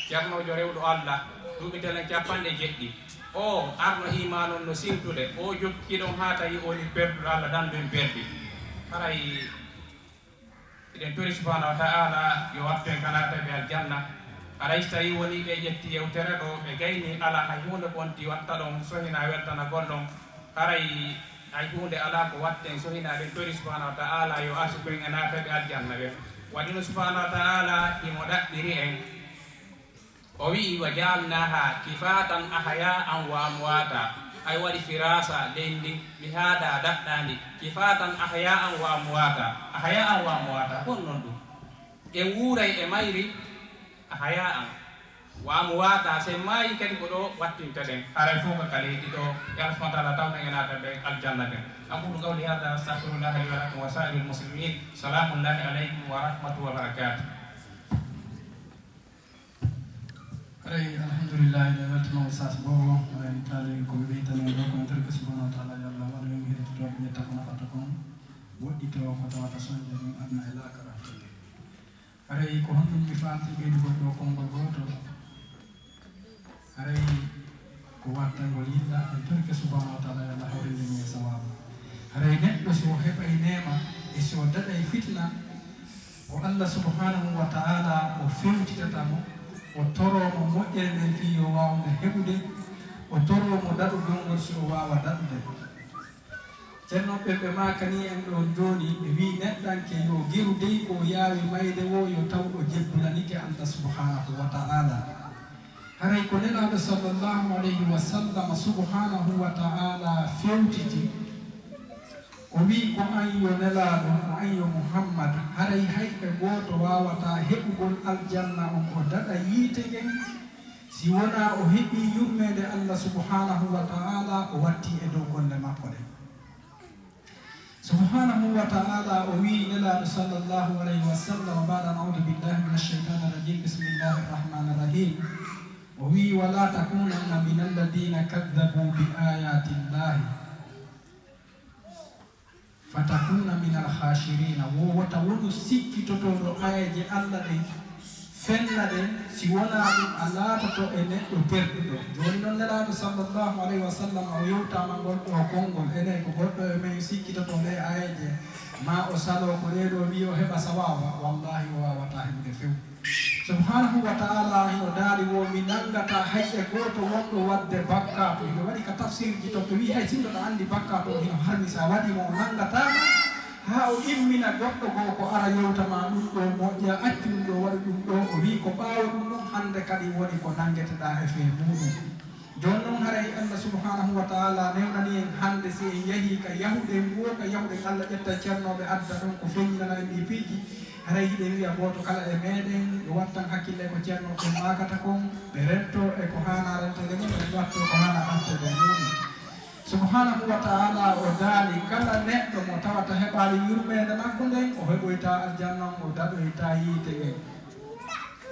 Ceernoojo rewɗo Alla, duuɓi telen cappanɗe jeɗɗi. O arno iimaan on no sintude, o jokki ɗon haa tawi o woni perduɗo, Alla dandu en perdi. Haray hiɗen tori Subhaanahu wa Ta'aala yo wattu en ka naataɓe aljanna. Haray si tawii wonii ɓe ƴetti yewtere ɗoo, ɓe gaynii, alaa hay huunde ko on tigi watta ɗon so hinaa weltanagol ɗon. Haray hay huunde alaa ko watten so hinaa ɗen tori Subhaanahu wa Ta'aala yo arsuku en e naataɓe aljanna ɓen. Waɗi no Subhaanahu wa Ta'aala himo ɗaɓɓiri en. O wi'i, "Wa ja'alnaaha kifaatan ahyaa'an wa amwaata." Hay waɗi firaasa leydi ndin, mi haadaa daɗɗaandi, kifaatan ahyaa'an wa amwaata. Ahyaa'an wa amwaata, ko honɗun ɗun? En wuuray e mayri, ahyaa'an wa amwaata, si en maayii kadi ko ɗoo wattinteɗen. Haray fow ka ka leydi ɗoo, yo Alla Subhaanahu wa Ta'aala tawnu en e naataɓe aljanna ɓen. أقول قولي هذا وأستغفر الله لي ولكم ولسائر المسلمين. سلام الله عليكم ورحمته وبركاته. Haray, alhamdulillahi, en weltaniima Oustaz Bobo. Haray, taali ko ɓe ɓeytani en ɗoo ko en torike Subhaanahu wa Ta'aala, yo Allah waɗu en heɗitotooɓe ƴetta ko nafata kon, woɗɗitoo ko tawata soñde ɗum aduna e laakara. Haray, ko honɗum mi faalti ɓeydugol ɗoo konngol gootol? Haray, ko wattangol yilla, en torike Subhaanahu wa Ta'aala, yo Allah hawrinde min e sawaabu. Haray neɗɗo, si o heɓay neema e si o daɗay fitina, ko Allah Subhaanahu wa Ta'aala o fewtitata mo, o toroo mo moƴƴere nden fii yo waaw nde heɓude, o toroo mo daɗugol ngol si o waawa daɗude. Ceerno ɓen ɓe maakanii en ɗon jooni, ɓe wi'i neɗɗanke yo geru dey ko o yaawi mayde woo, yo taw o jebbulanike Allah Subhaanahu wa Ta'aala. Haray ko Nelaaɗo sallallahu alayhi wa sallam Subhaanahu wa Ta'aala fewtiti, o wi'i, ko an yo Nelaaɗo, ko an yo Muhammad, haray hay e gooto waawataa heɓugol aljanna on o daɗa yiite ngen, si wonaa o heɓii yurmeende Allah Subhaanahu wa Ta'aala, o wattii e dow golle makko ɗen. Subhaanahu wa Ta'aala o wi'i Nelaaɗo sallallahu alayhi wa sallam, ba'da an a'uudu billahi minash shaytaanir rajiim, bismillahir rahmaanir rahiim. O wi'i, "Wa laa takuunanna minal ladhiina kadhdhabuu bi aayaatillaahi fatakuuna minal khaasiriina." Wo wota wonu sikkitotooɗo aayeeje Allah ɗen, fenna ɗen, si wonaa ɗum, a laatoto e neɗɗo perduɗo. Jooni non, Nelaaɗo sallallahu alayhi wa sallam o yewtaama ngol ɗoo konngol, enen ko goɗɗo e men sikkitoto ɗee aayeeje, maa o saloo ko ɗee ɗoo wi'i o heɓa sawaaba, wallaahi o waawataa heɓude few. Subhaanahu wa Ta'aala hino daali wo, mi nanngataa hay e gooto wonɗo waɗde bakkaatu. Hino waɗi ka tafsiirji to ɓe wi'i hay sinno ɗo anndi bakkaatu on hino harmi, si a waɗii mo o nanngataa ma. Haa o immina goɗɗo goo ko ara yewta ma ɗum ɗoo moƴƴa, accu ɗum ɗoo, waɗu ɗum ɗoo. O wi'i ko ɓaawo ɗum ɗon hannde kadi woni ko nanngeteɗaa e fee muuɗum. Jooni non haray Allah subhanahu wa ta'ala newnani en hannde si en yahii ka yahuɗen woo, ka yahuɗen Allah ƴetta ceernooɓe adda ɗon ko feññinana en ɗii piiji. Haray hiɗen wi'a gooto kala e meɗen yo wattan hakkille ko ceernooɓe maakata kon, ɓe rentoo e ko haanaa renteede mum, ɓe wattoo ko haanaa ɓamteede e muuɗum. Subhaanahu wa ta'aalaa o daali kala neɗɗo mo tawata heɓaali yurmeende makko nden, o heɓoytaa aljanna on, o daɗoytaa yiite ngen.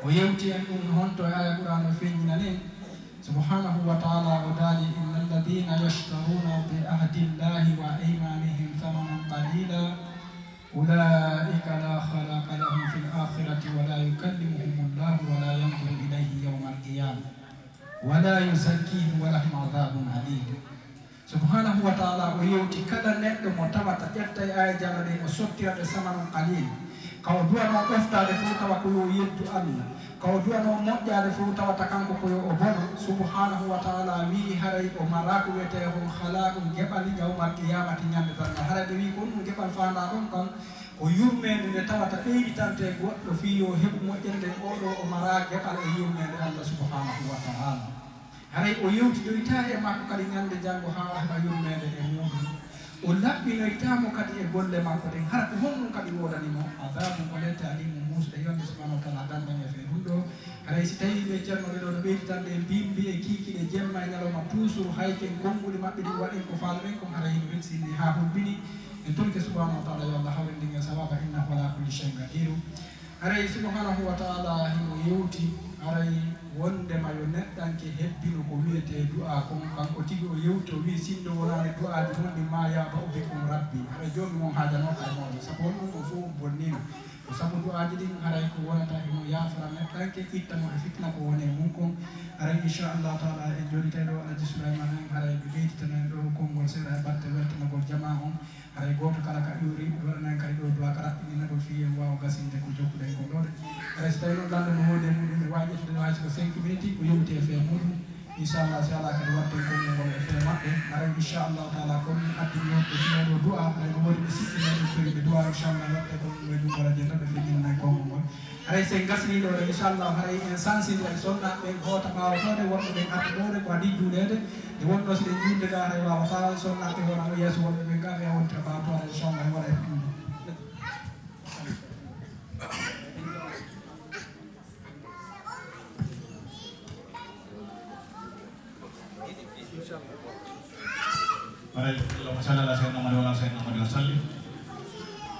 O yewti en ɗum honto e aaya Qur'aana o feññinani en. Subhaanahu wa ta'aalaa o daali, "Inna alladhiina yashtaruuna bi ahdillaahi wa aymaanihim thamanan qaliilaa, ulaa'ika laa khalaaqa lahum fil aakhirati wa laa yukallimuhumullaahu wa laa yanzuru ilayhim yawmal qiyaamah." "Wa laa yuzakkiihim wa lahum adhaabun aliim." Subhaanahu wa ta'aalaa o yewti kala neɗɗo mo tawata ƴettay aaya Alla ɗen o sottira ɗe samanan qaliil. Ka o du'anoo ɗoftaade fof tawa ko yo o yeddu Allah. Ka o du'anoo moƴƴaade fof tawata kanko ko yo o bono. Subhaanahu wa taala wi'i haray o maraa ko wiyetee hon halaaku geɓal yawmal qiyaamati ñande darngal. Haray ɓe wi'i ko ɗum geɓal faandaa ɗon kan ko yurmeende nde tawata ɓeyditante goɗɗo fii yo heɓu moƴƴere nden. Oo ɗoo o maraa geɓal e yurmeende Allah subhaanahu wa taala. Haray o yewtidoytaa e makko kadi ñande janngo haa o heɓa yurmeende e muuɗum. O laɓɓinoytaa mo kadi e golle makko ɗen. Hara ko honɗum kadi woodani mo? Adabun ko lette alimun muusɗo yonde subhanahu wa taala dandan e fee ɗum ɗo. Haray si tawii ɓe ceerno ɓe ɗo no ɓeydi tan ɗe mbimbi e kiikiiɗe jemma e ñalawma toujours hay ken konguɗi maɓɓe ɗin waɗen ko faalɗen kon haray hino welsinni haa hulɓini. En torike subhanahu wa taala yo Allah hawrindin e sawaba innahu ala kulli shay'in qadiru. Haray subhanahu wa taala himo yewti haray wondema yo neɗɗanke hebbino ko wiyetee du'aa kon. Kanko tigi o yewti o wi'i sinno wonaani du'aaji mon ɗin ma ya'ba'u bikum rabbi. Haray joomi mon haajanooka e mooɗon sabu on ɗum on fof on bonniino. Ko sabu du'aaji ɗin haray ko wonata himo yaafara neɗɗanke itta mo e fitna ko woni e mun kon. Haray inchallahu taala en jooɗitay ɗo Alhaji Souleymane en haray ɓe ɓeyditana en ɗo konngol seeɗa e batte weltanagol jamaa on. Haray gooto kala ka ƴuuri waɗanan kadi ɗo du'a ka raɓɓiɗinagol fii en waawa gasinde ko jokkuɗen kon ɗo de. Haray si tawii noon lanndo no woodi e muɗum ɓe waawi ƴettude ɗo hay siko cinq minutes ko yewti e fee muɗum. Inchallah si alaa kadi waɗten konngol ngol e fee maɓɓe. Haray inchallahu taala ko min addini on ɓe fino ɗo du'a haray no woodi ɓe siɗɗi men ɗum kadi ɓe du'a inchallah waɗte konngol e ɗum wara jennata ɓe feññinana en konngol ngol. Haray si en gasnii ɗo de inchallah haray en sansinde e sonnaaɓe ɓen hoota ɓaawo ɗo de wonɓe ɓen arde ɗo de ko adii juuleede. Nde wonno si ɗen juulde ga haray waawata sonnaaɓe hoorano yeeso wonɓe ɓen ga ɓe a wontira ɓaawo to haray inchallah e wara e ɗum. Haray, Allahumma salli ala sayyidina Muhammad wa ala sayyidina Muhammad wa sallim.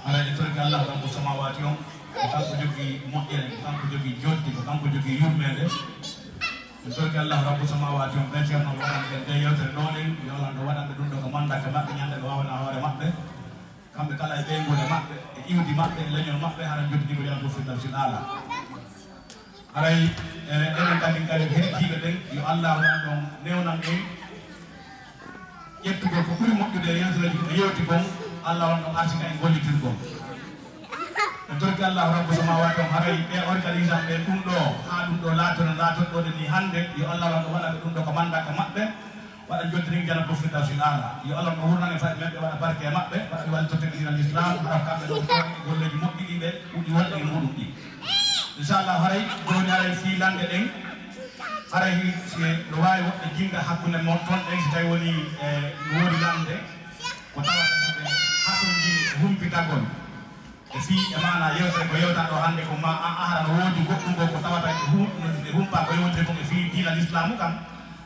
Haray, en torike Allah, Rabbu samawati on, ko kanko jogii moƴƴere, ko kanko jogii joddi, ko kanko jogii yurmeende. En torike Allah, Rabbu samawati on, ɓen ceerno waɗan ɓen nde yewtere ɗo ɗen, yo Allah no waɗan ɓe ɗum ɗo ko mandaka maɓɓe, ñande ɓe waawana hoore maɓɓe. Kamɓe kala e ɓeynguure maɓɓe, e iwdi maɓɓe, e leñol maɓɓe, hara jottidiiɓe Jannatul Firdawsil Aala. Haray, e, enen kadi, kadi heɗitiiɓe ɓen, yo Allah on ɗon newnan en ƴettugol ko ɓuri moƴƴude e yewtereeji ko ɓe yewti kon, Allah on ɗon arsika en gollitirgol. En torki Allah Rabbu Samawati on, haray ɓe organisan ɓe ɗum ɗo, haa ɗum ɗo laatora, laatorɗo ɗe ni hannde, yo Allah on ɗon waɗa ɓe ɗum ɗo ko mandaka maɓɓe. Waɗa jottini Jannatul Firdawsil Aala. Yo Allah no wurnane fayi men, ɓe waɗa barke e maɓɓe, waɗa ɓe wallitotte ka diina Lislaam, hara kamɓe ɗo ko golleeji moƴƴi ɗi ɓe ɗuɗi wonde e muɗum ɗi. Inchallah, haray jooni haray fii lande ɗen, haray si no waawi woɓɓe jinnga hakkunde mon ton ɗen, si tawi woni, e, no woodi lande, ko tawata ɓe hatonji humpitagol. E fii e maanaa yewtere ko yewtaa ɗoo hannde ko ma a ahara no woodi goɗɗum goo ko tawata e hu-, no e humpaa ko yewtee kon e fii diina Lislaamu kan,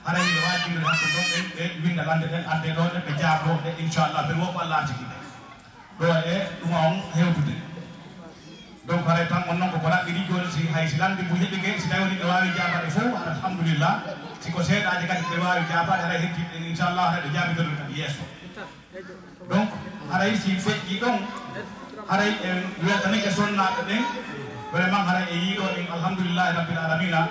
haray hiɗa waawi jinndude hakkunde ɗon ɓe, ɓe winnda lande ɗen, addee ɗoo ɗe, ɓe jaaboo ɗe, inchallah, ɓe wo ko Allah arsiki ɓe. Ɗoo e ɗum on hewtude. Donc, haray tan on non ko ko raɓɓiɗi jooni, si hay si lande mum heɓike, si tawi woni ɓe waawi jaabaade fof, alhamdulillah. Si ko seeɗaaji kadi ɓe waawi jaabaade, haray heddiiɓe ɗen, inchallah, haray ɓe jaabitoto kadi yeeso. Donc, haray si feƴƴi ɗon, haray en weltanike sonnaaɓe ɓen, vraiment haray en yii ɗo en, alhamdulillahi rabbil alamina,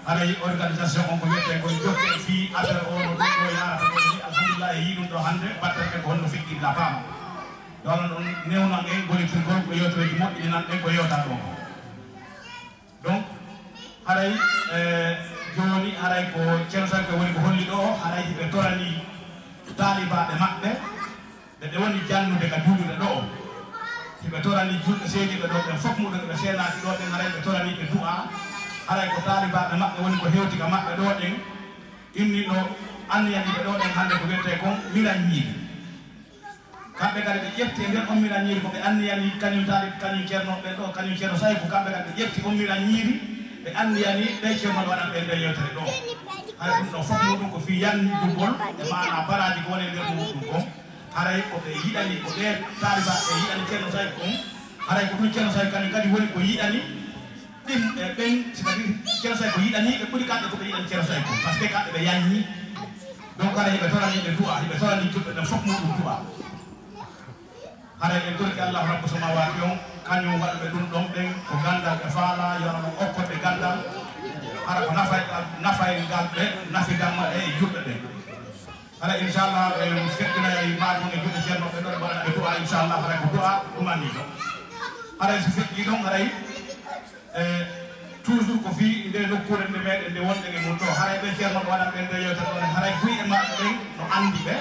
haray organisation on ko wiyetee kon jokke fii affaire o no ɗum ɗo yaarata ɗo ni, alhamdulillahi en yii ɗum ɗo hannde, battere ɗen ko honno feƴƴirta faama. Ɗo non ɗon newnan en gollitirgol ko yewtereeji moƴƴi ɗi nan ɗen ko yewta ɗo ko. Donc, haray, e, jooni, haray ko Ceerno Sadio woni ko holli ɗo, haray hiɓe torani taalibaaɓe maɓɓe, ɓe ɓe woni jannude ka juulirde ɗo. Hiɓe torani julɓe seediiɓe ɗo ɓen fof muɗum ɓe seenaaki ɗo ɓen, haray ɓe torani ɓe du'a. Haray ko taalibaaɓe maɓɓe woni ko hewti ka maɓɓe ɗo ɗen, inni ɗo anniyani ɓe ɗo ɗen hannde ko wiyetee kon miranñiiri. Kamɓe kadi ɓe ƴetti e nder on miranñiiri ko ɓe anniyani kañum taali, kañum ceerno ɓen ɗo, kañum ceerno Sayku, kamɓe kadi ɓe ƴetti on miranñiiri, ɓe anniyani ɓe ceerno waɗan ɓe nder yewtere ɗo. Haray ɗum ɗo fof muɗum ko fii yanndugol e maanaa baraaji ko woni e nder muɗum kon. Haray ko ɓe yiɗani, ko ɓe taalibaaɓe ɓe yiɗani ceerno Sayku kon. Haray ko ɗum ceerno Sayku kañum kadi woni ko yiɗani. Ɗin, e, ɓen, c'est-à-dire, Ceerno Sayku yiɗanii ɓe ɓuri kamɓe ko ɓe yiɗani Ceerno Sayku, parce que kamɓe ɓe yanñi. Donc, haray hiɓe torani ɓe du'a, hiɓe torani julɓe ɓen fof muɗum du'a. Haray en torki Allahu Rabbu Samawati on, kañum waɗuɓe ɗum ɗon ɓen, ko ganndal ɓe faalaa, yo Allah okkoɓe ganndal. Hara ko nafay, nafay ngal ɓe, nafi damma ɓe e julɓe ɓen. Hara, inchallah, en feƴƴinay maagum e juuɗe ceerno ɓe ɗon, waɗa ɓe du'a, inchallah, hara ko du'a ɗumaniiɗo. Haray so feƴƴii ɗon, haray, e, toujours ko fii nde nokkuure nde meɗen nde wonɗen e mum ɗo. Haray ɓe ceerno ɗo waɗan ɓen nde yewtere ɗon, haray buy e maɓɓe ɓen no anndi ɓe.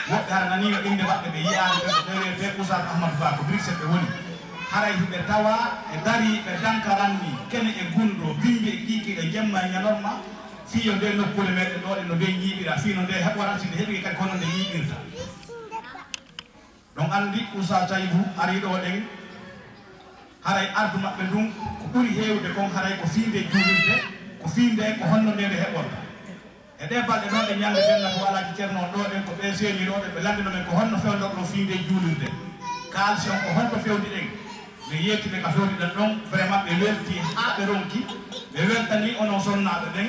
Woɓɓe hara naniino innde maɓɓe, ɓe yi'aani ɓe, ko ɓe wiyetee Oustaz Ahmadou Ba, ko Bruxelles ɓe woni. Haray hiɓe tawa e darii ɓe dankaranni, kene e gunndoo, bimbi e kiikiiɗe, jemma e ñalorma, fii yo nde nokkuure meɗen ɗo ɗen no nde ñiiɓira, fii no nde heɓora, si nde heɓii kadi ko hono nde ñiiɓirta. Ɗon anndi Oustaz Taibou arii ɗo ɗen, haray ardu maɓɓe ndun ko ɓuri heewde kon, haray ko fii nde juulirde, ko fii nde ko honno nde nde heɓorta. E ɗee balɗe ɗo ɗe ñannde ɓen na ko alaaji Ceerno on ɗo ɗen, ko ɓe seeni ɗo ɗen, ɓe lanndino men ko honno fewndorɗon fii nde juulirde. Kaalisi on ko honto fewndi ɗen. Ɓe yetti ɓe ka fewndi ɗen ɗon, vraiment ɓe welti haa ɓe ronki, ɓe weltanii onon sonnaaɓe ɓen.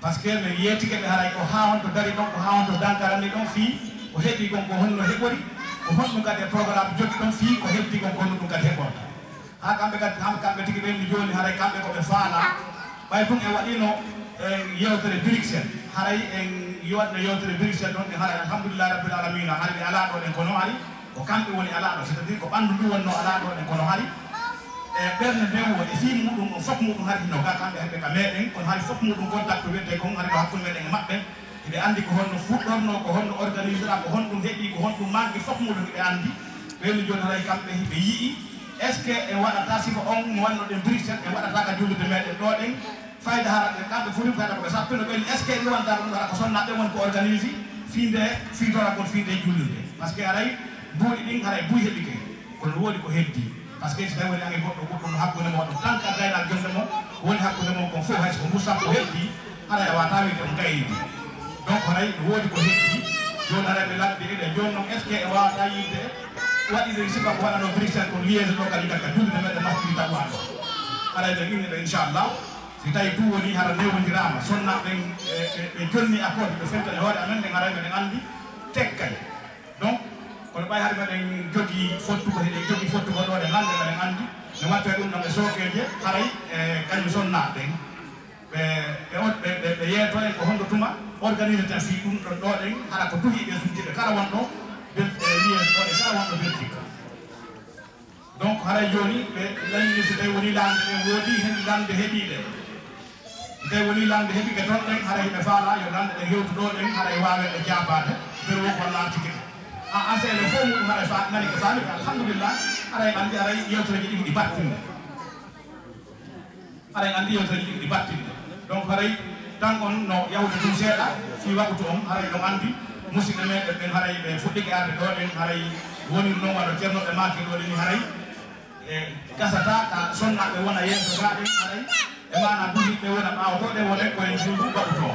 Parce que min yeetike ɓe haray ko haa on to dari ɗon, ko haa on to dankaranni ɗon fii ko heɓi kon ko honno heɓori, ko honɗum kadi e programme jokki ɗon fii ko heɓi kon ko honno ɗum kadi heɓorta. Haa kamɓe kadi, haa kamɓe tigi ɓen ni jooni haray kamɓe ko ɓe faalaa. Ɓay tun en waɗiino, en yewtere Bruxelles, haray en waɗno yewtere Bruxelles ɗon, en haray alhamdulillahi rabbil alamina, haray ɓe alaa ɗo ɗen kono hari ko kamɓe woni alaaɗo, c'est-à-dire ko ɓanndu ndu wonnoo alaaɗo ɗen, kono hari e ɓernde nden wo e fii muɗum on fof muɗum hari hino ga kamɓe hannde ka meɗen, kono hari fof muɗum contact wiyetee kon hari ɗo hakkunde meɗen e maɓɓe. Hiɓe anndi ko honno fuɗɗornoo, ko honno organisera, ko honɗum heɓi, ko honɗum manki, fof muɗum hiɓe anndi. Ɓen jooni haray kamɓe hiɓe yi'i, est-ce que en waɗata sifa on mo wannoɗen Bruxelles, en waɗata ka juulirde meɗen ɗo ɗen? Fayda hara ɓe kamɓe fof ni fayda ko ɓe sappino ɓen, est-ce que liwanta ɗum hara ko sonnaaɓe woni ko organise fii nde, fii doragol fii nde juulirde? Parce que haray mbuuɗi ɗin haray buy heɓike, kono woodi ko heddi. Parce que si tawi woni ange goɗɗo goɗɗum hakkunde mo waɗo tan ka gaynal jonde mo woni hakkunde mon kon fof, hay so ko mbu sappo heddi, haray a wata wiide on gayni. Donc haray no woodi ko heddi. Jooni haray ɓe ladde eɗen jooni noon, est-ce que e wawata yiide waɗide sifa ko waɗano Bruxelles kon liège ɗo kadi gakka julde meɗen masjidi tawwa ɗo? Haray ɓe inni ɓe inchallah. Si tawi ɗum woni hara newondiraama, sonnaaɓe ɓen, e, e, ɓe jonni accord, ɓe fentani hoore amen, ɓen haray meɗen anndi tekkay. Donc, kono ɓay hara meɗen jogii fottugo, heɗen jogii fottugo ɗo ɗe hannde meɗen anndi, ne watte ɗum ɗon e sookeeje, haray, e, kañum sonnaaɓe ɓen. Ɓe, ɓe, ɓe, ɓe, ɓe yeeto en ko honno tuma organisé ten fii ɗum ɗon ɗo ɗen, hara ko duhi ɓe sujjiɓe kala wonɗo Bel-, e, liège ɗo e kala wonɗo Belgique. Donc, haray jooni ɓe lanni, so tawi woni lande ɗen woodi hen lande heɓiiɗe. So tawi woni lande heɓike toon ɗen, haray hiɓe faala yo lande ɗen hewtu ɗo ɗen, haray waawe ɗo jaabaade. Nder won ko Allah artike. A, asele fof muɗum haray fa-, nani ko faami, alhamdulillah, haray anndi haray yewtereeji ɗi ɗi battinde. Haray anndi yewtereeji ɗi ɗi battinde. Donc, haray tan on no yahude ɗum seeɗa, fii waɗutu on, haray ɗon anndi musidɓe meɗen ɓen, haray ɓe fuɗɗike arde ɗo ɗen, haray woniri noon wano ceerno ɓe maaki ɗo ɗen ni, haray e gasata ka sonnaaɓe wona yeeso gaa ɗen, haray e maana duhiɓe wona ɓaawo to ɗen, wona ko en juuɗu waɗuto.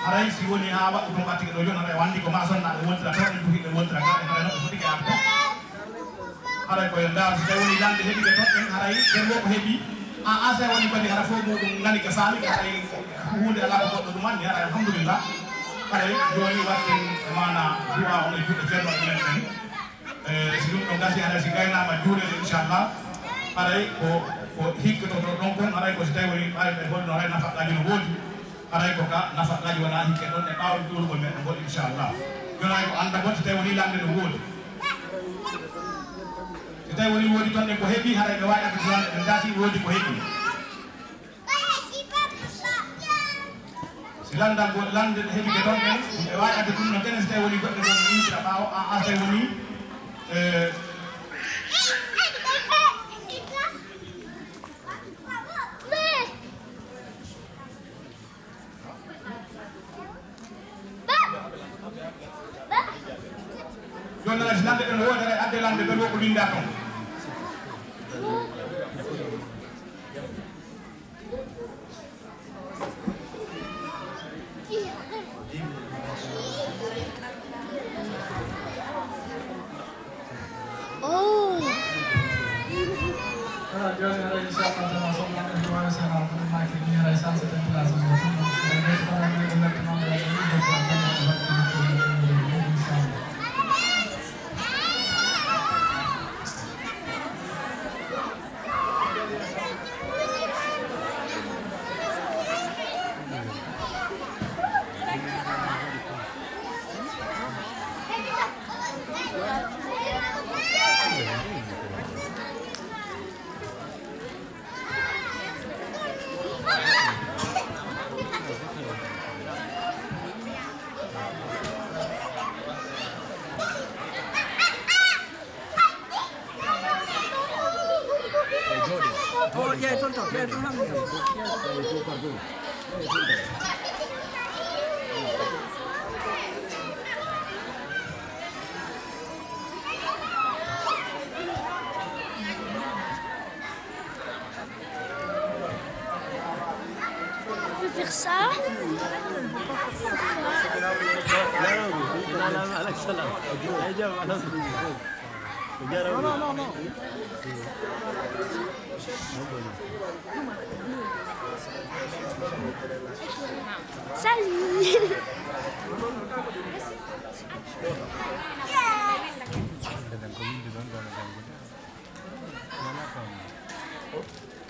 Haray si woni haa waɗuto ɓattike ɗo jooni, haray o anndi ko ma sonnaaɓe wontira to ɗen, duhiɓe wontira gaa ɗen, haray noon ɓe fuɗɗike arde. Haray ko yo ndaaru, so tawi woni lande heɓike toon en, haray ɓen wo ko heɓi. A, a, so tawi woni kadi hara fof muɗum nani ko faami, haray huunde alaa ko goɗɗo ɗum anndi, haray alhamdulillah. Haray jooni waɗten maana du'a on e juuɗe ceerno e men en. E, si ɗum ɗo gasi, haray si gaynaama juulirde, inchallah. Haray ko, ko hikkototo ɗon kon, haray ko si tawi woni, haray ɓe holno, haray nafaqaaji no woodi. Haray ko ka nafaqaaji wona hikke ɗon e ɓaawo juulugol men ngol, inchallah. Jooni hay ko anndagol, so tawi woni lande no woodi. So tawi woni woodi toon ɗen ko heɓi, haray ɓe waawi addude lande ɓe ndaati woodi ko heɓi. Si landal gol lande ɗe heɓike toon ɗen, ɓe waawi addude ɗum no kene so tawi woni goɗɗe gol no intira ɓaawo, a, a, so tawi woni, eh, Jooni alaa si lande ɗen woodere adde lande ɓen wo ko winnda toon. Voilà, jooni haray inchallah tama soɓɓanɓe ko wawi sena ko ɗum maki ni haray sans ten place mo tan. Haray nde ko ɗon woni exactement haray ɗum ko ɗum ko ɗum ko ɗum inchallah. O ƴeew toon, toon, ƴeew toon, hamdi. On peut faire ça. Non, non, non, non. Salut.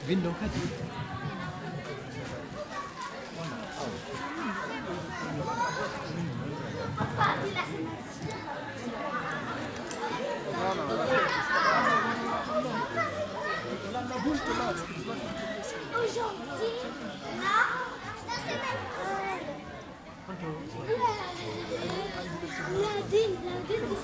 Window kadi. Aujourd'hui, là, la dinde, la dinde.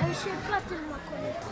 Je sais pas tellement connaître.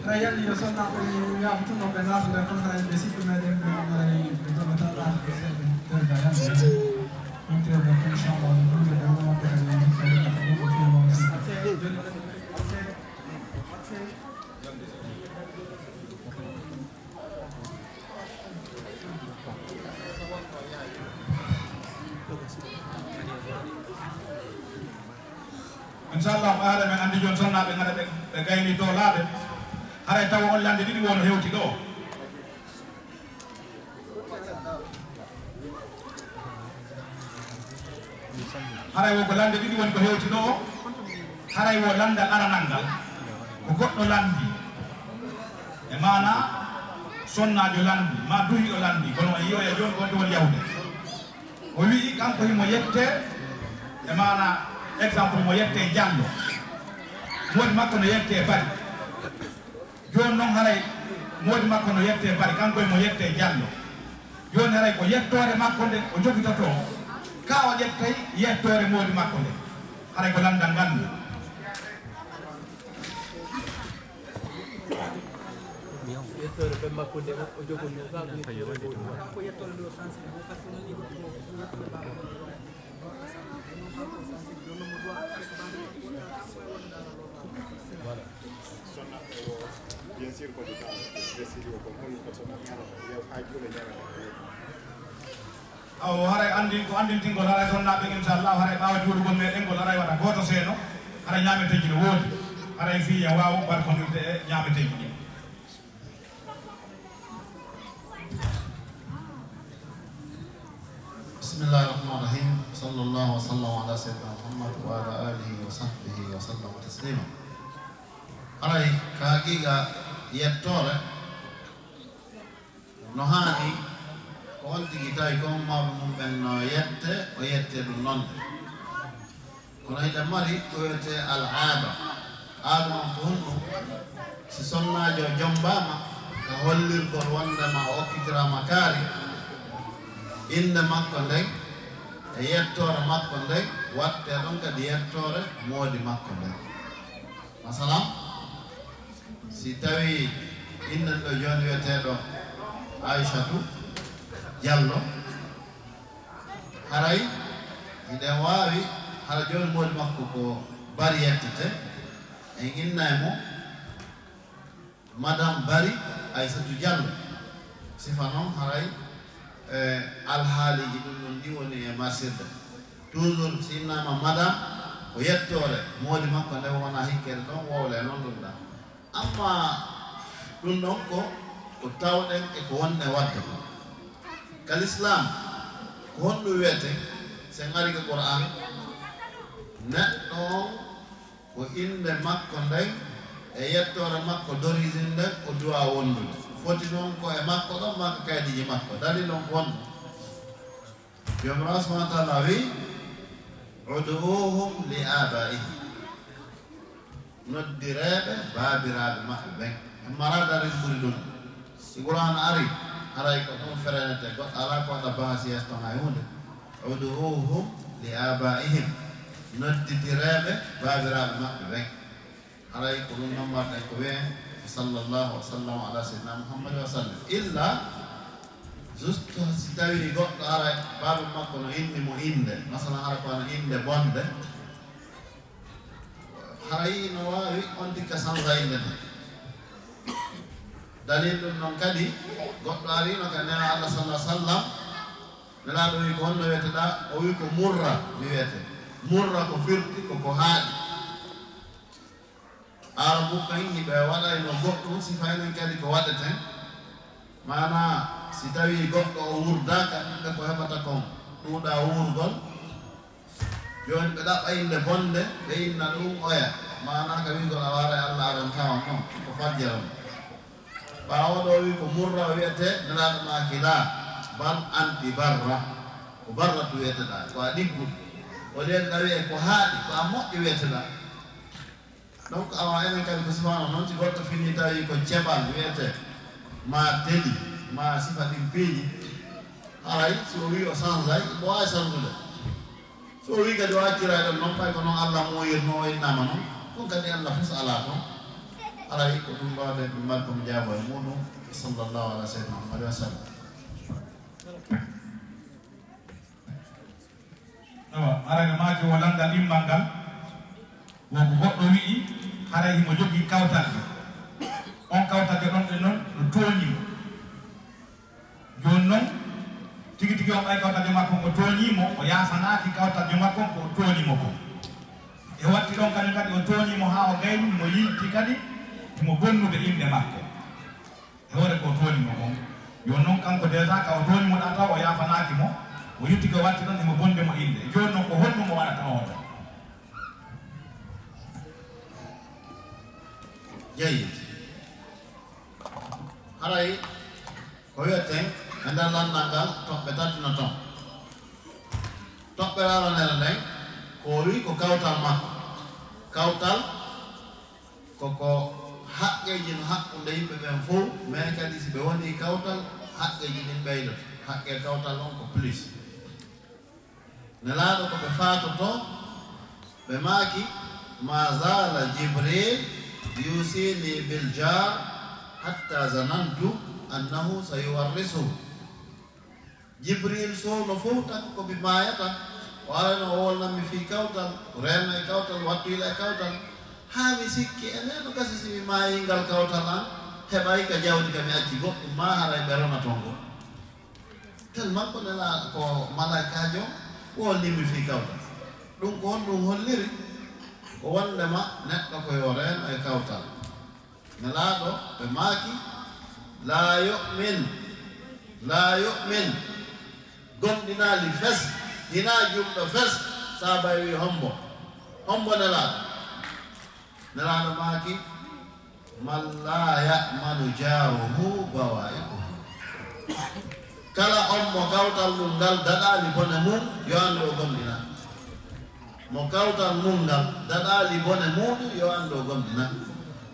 Hara yalli yo sonnaaɓe yaafo tun, ɓe naata nder kon, hara ɓe sikku meɗen ɓe, hara ɓe jogata ɗaɓɓe seeɗa nder ga yande. Ɗum tew ɗon, inchallah, no ɗum ɓe ɗon wonɓe kadi en jikka ɓe ko ɗum ko fiyamaa sikku. Inchallah, ko haala men anndi jooni sonnaaɓe ngara ɓe, ɓe gayni doolaaɓe. Haray tawa on lande ɗiɗi won hewti ɗo. Haray wo ko lande ɗiɗi woni ko hewti ɗo. Haray wo landal aranal ngal. Ko goɗɗo landi. E maana sonnaajo landi, ma duhiiɗo landi. Kono en yi'oya jooni ko honto woni yahude. O wi'i kanko himo yette, e maana exemple mo yette Jallo. Moodi makko no yette Bari. Jooni noon haray moodi makko no yette Bari, kanko himo yette Jallo. Jooni haray ko yettoore makko nde o jogitotoo. Ka o ƴettay yettoore moodi makko nde. Haray ko landal ngal ni. Yettoore ɓe makko nde o jogonnoo ka ko yettoore moodi makko. Voilà. Sonna, aywa, bien sûr, ko du temps, ɓe siri o ko moni ko sonna ñaama, yow haa juule ñaama. Awa, haray anndi, ko anndintingol, haray sonnaaɓe, inchallah, haray ɓaawo juulugol meɗen ngol, haray wata gooto seeno, haray ñaameteeji no woodi, haray fii en waawa barkondirde e ñaameteeji ɗin. بسم الله الرحمن الرحيم. صلى الله وسلم على سيدنا محمد وعلى آله وصحبه وسلم تسليما. Haray ka haqiiqa yettoore no haani ko on tigi tawi ko ummaaɓe mum ɓen no yette, o yette ɗum noon. Kono hiɗen mari ko wiyetee al aada. Aada on ko honɗum? Si sonnaajo jommbaama ka hollirgol wonndema o okkitiraama kaari, innde makko nden E yettoore makko nden, wattee ɗon kadi yettoore moodi makko nden. Masalan, si tawii inna ɗo jooni wiyeteeɗo Aysatu Jallo, haray hiɗen waawi, hara jooni moodi makko ko Bari yettete, en innay mo Madame Bari Aysatu Jallo. Sifa noon haray, eh, alhaaliiji ɗum ɗon ɗi woni e marsirde. Toujours si innaama madame, ko yettoore moodi makko nde wona hikkere ɗon wowle noon ɗum ɗa. Amma ɗum ɗon ko, ko tawɗen e ko wonɗen waɗde ko. Ka l'islam, ko honɗum wiyete? Si en ari ko Qur'an, neɗɗo on ko innde makko nden e yettoore makko d'origine nden o duwa wondude. Foti noon ko e makko ɗon maa ko kaydiiji makko. Dalil on ko honɗum? Joomiraaɗo subhaanahu wa taala wi, "Ud'uuhum li aabaa'ihim." Noddireeɓe baabiraaɓe maɓɓe ɓen. En maraa dalil ɓuri ɗum. Si Qur'aana ari, haray ko ɗum ferenete, goɗɗo alaa ko waɗa bahasi yeeso ton hay huunde. "Ud'uuhum li aabaa'ihim." Nodditireeɓe baabiraaɓe maɓɓe ɓen. Haray ko ɗum nommarɗen ko wi'en, "Sallallahu wa sallam ala sayyidina Muhammad wa sallam." Illa juste si tawii goɗɗo ara, baaba makko no inni mo innde, masalan, hara ko wano innde bonde, haray no waawi on tikka sanza innde nden. Dalil ɗum noon kadi, goɗɗo arino ka Nelaaɗo Allah sallallahu alaihi wasallam, Nelaaɗo wi, "Ko honno wiyeteɗaa?" O wi, "Ko Murra mi wiyete." Murra ko firti ko ko haaɗi. Aarabu ɓen hiɓe waɗayno goɗɗum, sifa enen kadi ko waɗeten. Maanaa, si tawii goɗɗo o wurdaaka, ɓe ko heɓata kon ɗuuɗa wuurgol. Jooni ɓe ɗaɓɓa innde bonde, ɓe inna ɗum oya. Maanaa ka wi'gol a waaray Allah aran tawan non, ko fajjere on. Ɓaawo ɗo wi ko Murra o wiyete, Nelaaɗo maaki laa, bal anti Barra. Ko Barra tu wiyeteɗaa, ko a ɗigguɗo. O leeri ɗa wi'e ko haaɗi, ko a moƴƴo wiyeteɗaa. Donc, awa enen kadi ko sifano noon, si goɗɗo fini tawi ko cebal wiyete, ma teli, ma sifa ɗin piiji, haray si o wi o sanzay, mo waawi sanzude. So o wi kadi o acciray ɗon noon, pay ko noon Allah mooyirno o innama noon, ɗum kadi Allah fes alaa toon. Haray ko ɗum mbawde ɗum mbaɗ ko mi jaabo e muɗum. Sallallahu ala sayyidina Muhammad wa sallam. Awa, haray no maaki o lannda ɗimmal ngal, wo ko goɗɗo wi'i, haray himo jogii kawtalje. On kawtalje ɗon ɗen non no tooñi mo. Jooni non, tigi tigi on ɓay kawtalje makko o tooñii mo, o yaafanaaki kawtalje makko ko o tooñi mo kon. E watti ɗon kañum kadi o tooñii mo haa o gayni mo yilti kadi himo bonnude innde makko. E hoore ko o tooñi mo kon. Jooni non kanko déjà ka o tooñi mo ɗa taw o yaafanaaki mo, o yilti ko watti ɗon himo bonde mo innde. Jooni non ko honɗum o waɗata on? Jeyi. Haray ko wiyeten e nder lanndal ngal toɓɓe tati no ton. Toɓɓere aranere nden ko o wi ko kawtal makko. Kawtal koko haqqeeji no haqqunde yimɓe ɓen fow, mais kadi si ɓe woni kawtal, haqqeeji ɗin ɓeydoto. Haqqe kawtal on ko plus. Nelaaɗo ko ɓe faatoto, ɓe maaki, "Ma zaala Jibril yusini bil jar hatta zanantu annahu sayuwarrisuhu." Jibril sowno fow tan ko mi maayata, o arano o wolnammi fii kawtal, o reenno e kawtal, wattoyla e kawtal, haa mi sikki e nde no gasi si mi maayii ngal kawtal an, heɓay ka jawdi ka mi acci goɗɗum, maa haray ɓe rona ton goɗɗum. Tellement ko Nelaaɗo ko malaykaajo wolnimmi fii kawtal. Ɗum ko honɗum holliri? Ko wondema neɗɗo ko yo reeno e kawtal. Nelaaɗo ɓe maaki, "Laa yu'min, laa yu'min." Gomɗinaali fes, hinaa juulɗo fes, saabay wi hombo? Hombo Nelaaɗo? Nelaaɗo maaki, "Man laa ya'manu jaaruhu bawaa'iqahu." Kala on mo kawtal mum ngal daɗaali bone mum, yo anndu o gomɗinaa. Mo kawtal mum ngal daɗaali bone muuɗum, yo anndu o gomɗinaa.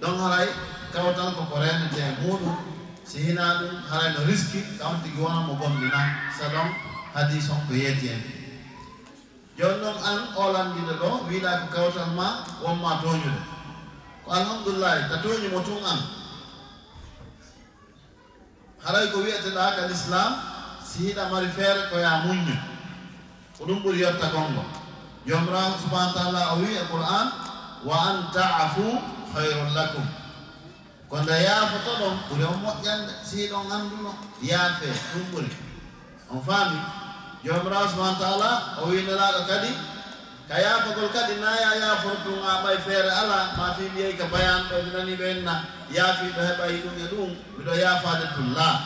Donc haray kawtal ko ko reenetee e muuɗum, si hinaa ɗum haray no riski ka on tigi wona mo gomɗinaa. Sa donc hadiis on ko yeeti en. Jooni noon, aan o lanndiiɗo ɗo, wiɗa ko kawtal ma, won ma tooñude. Ko alhamdulillahi, ta tooñi mo tun aan. Haray ko wi'eteɗaa ka Lislaam, si hiɗa mari feere, ko yaa muññu. Ko ɗum ɓuri yottagol ngo. Joomiraaɗo subhaanahu wa taala o wi'i e Qur'aan, "Wa an ta'fu khayrun lakum." Ko nde yaafotoɗon ɓuri on moƴƴande, si hiɗon annduno, yaafee, ɗum ɓuri. On faami? Joomiraaɗo subhaanahu wa taala o wi'i Nelaaɗo kadi, ka yaafagol kadi, naa yaa yaaforo tun a ɓay feere alaa, maa fii mi yehi ka bayaan ɗo, mi nanii ɓe enna yaafii ɓe heɓay ɗum e ɗum, miɗo yaafaade tun. Laa,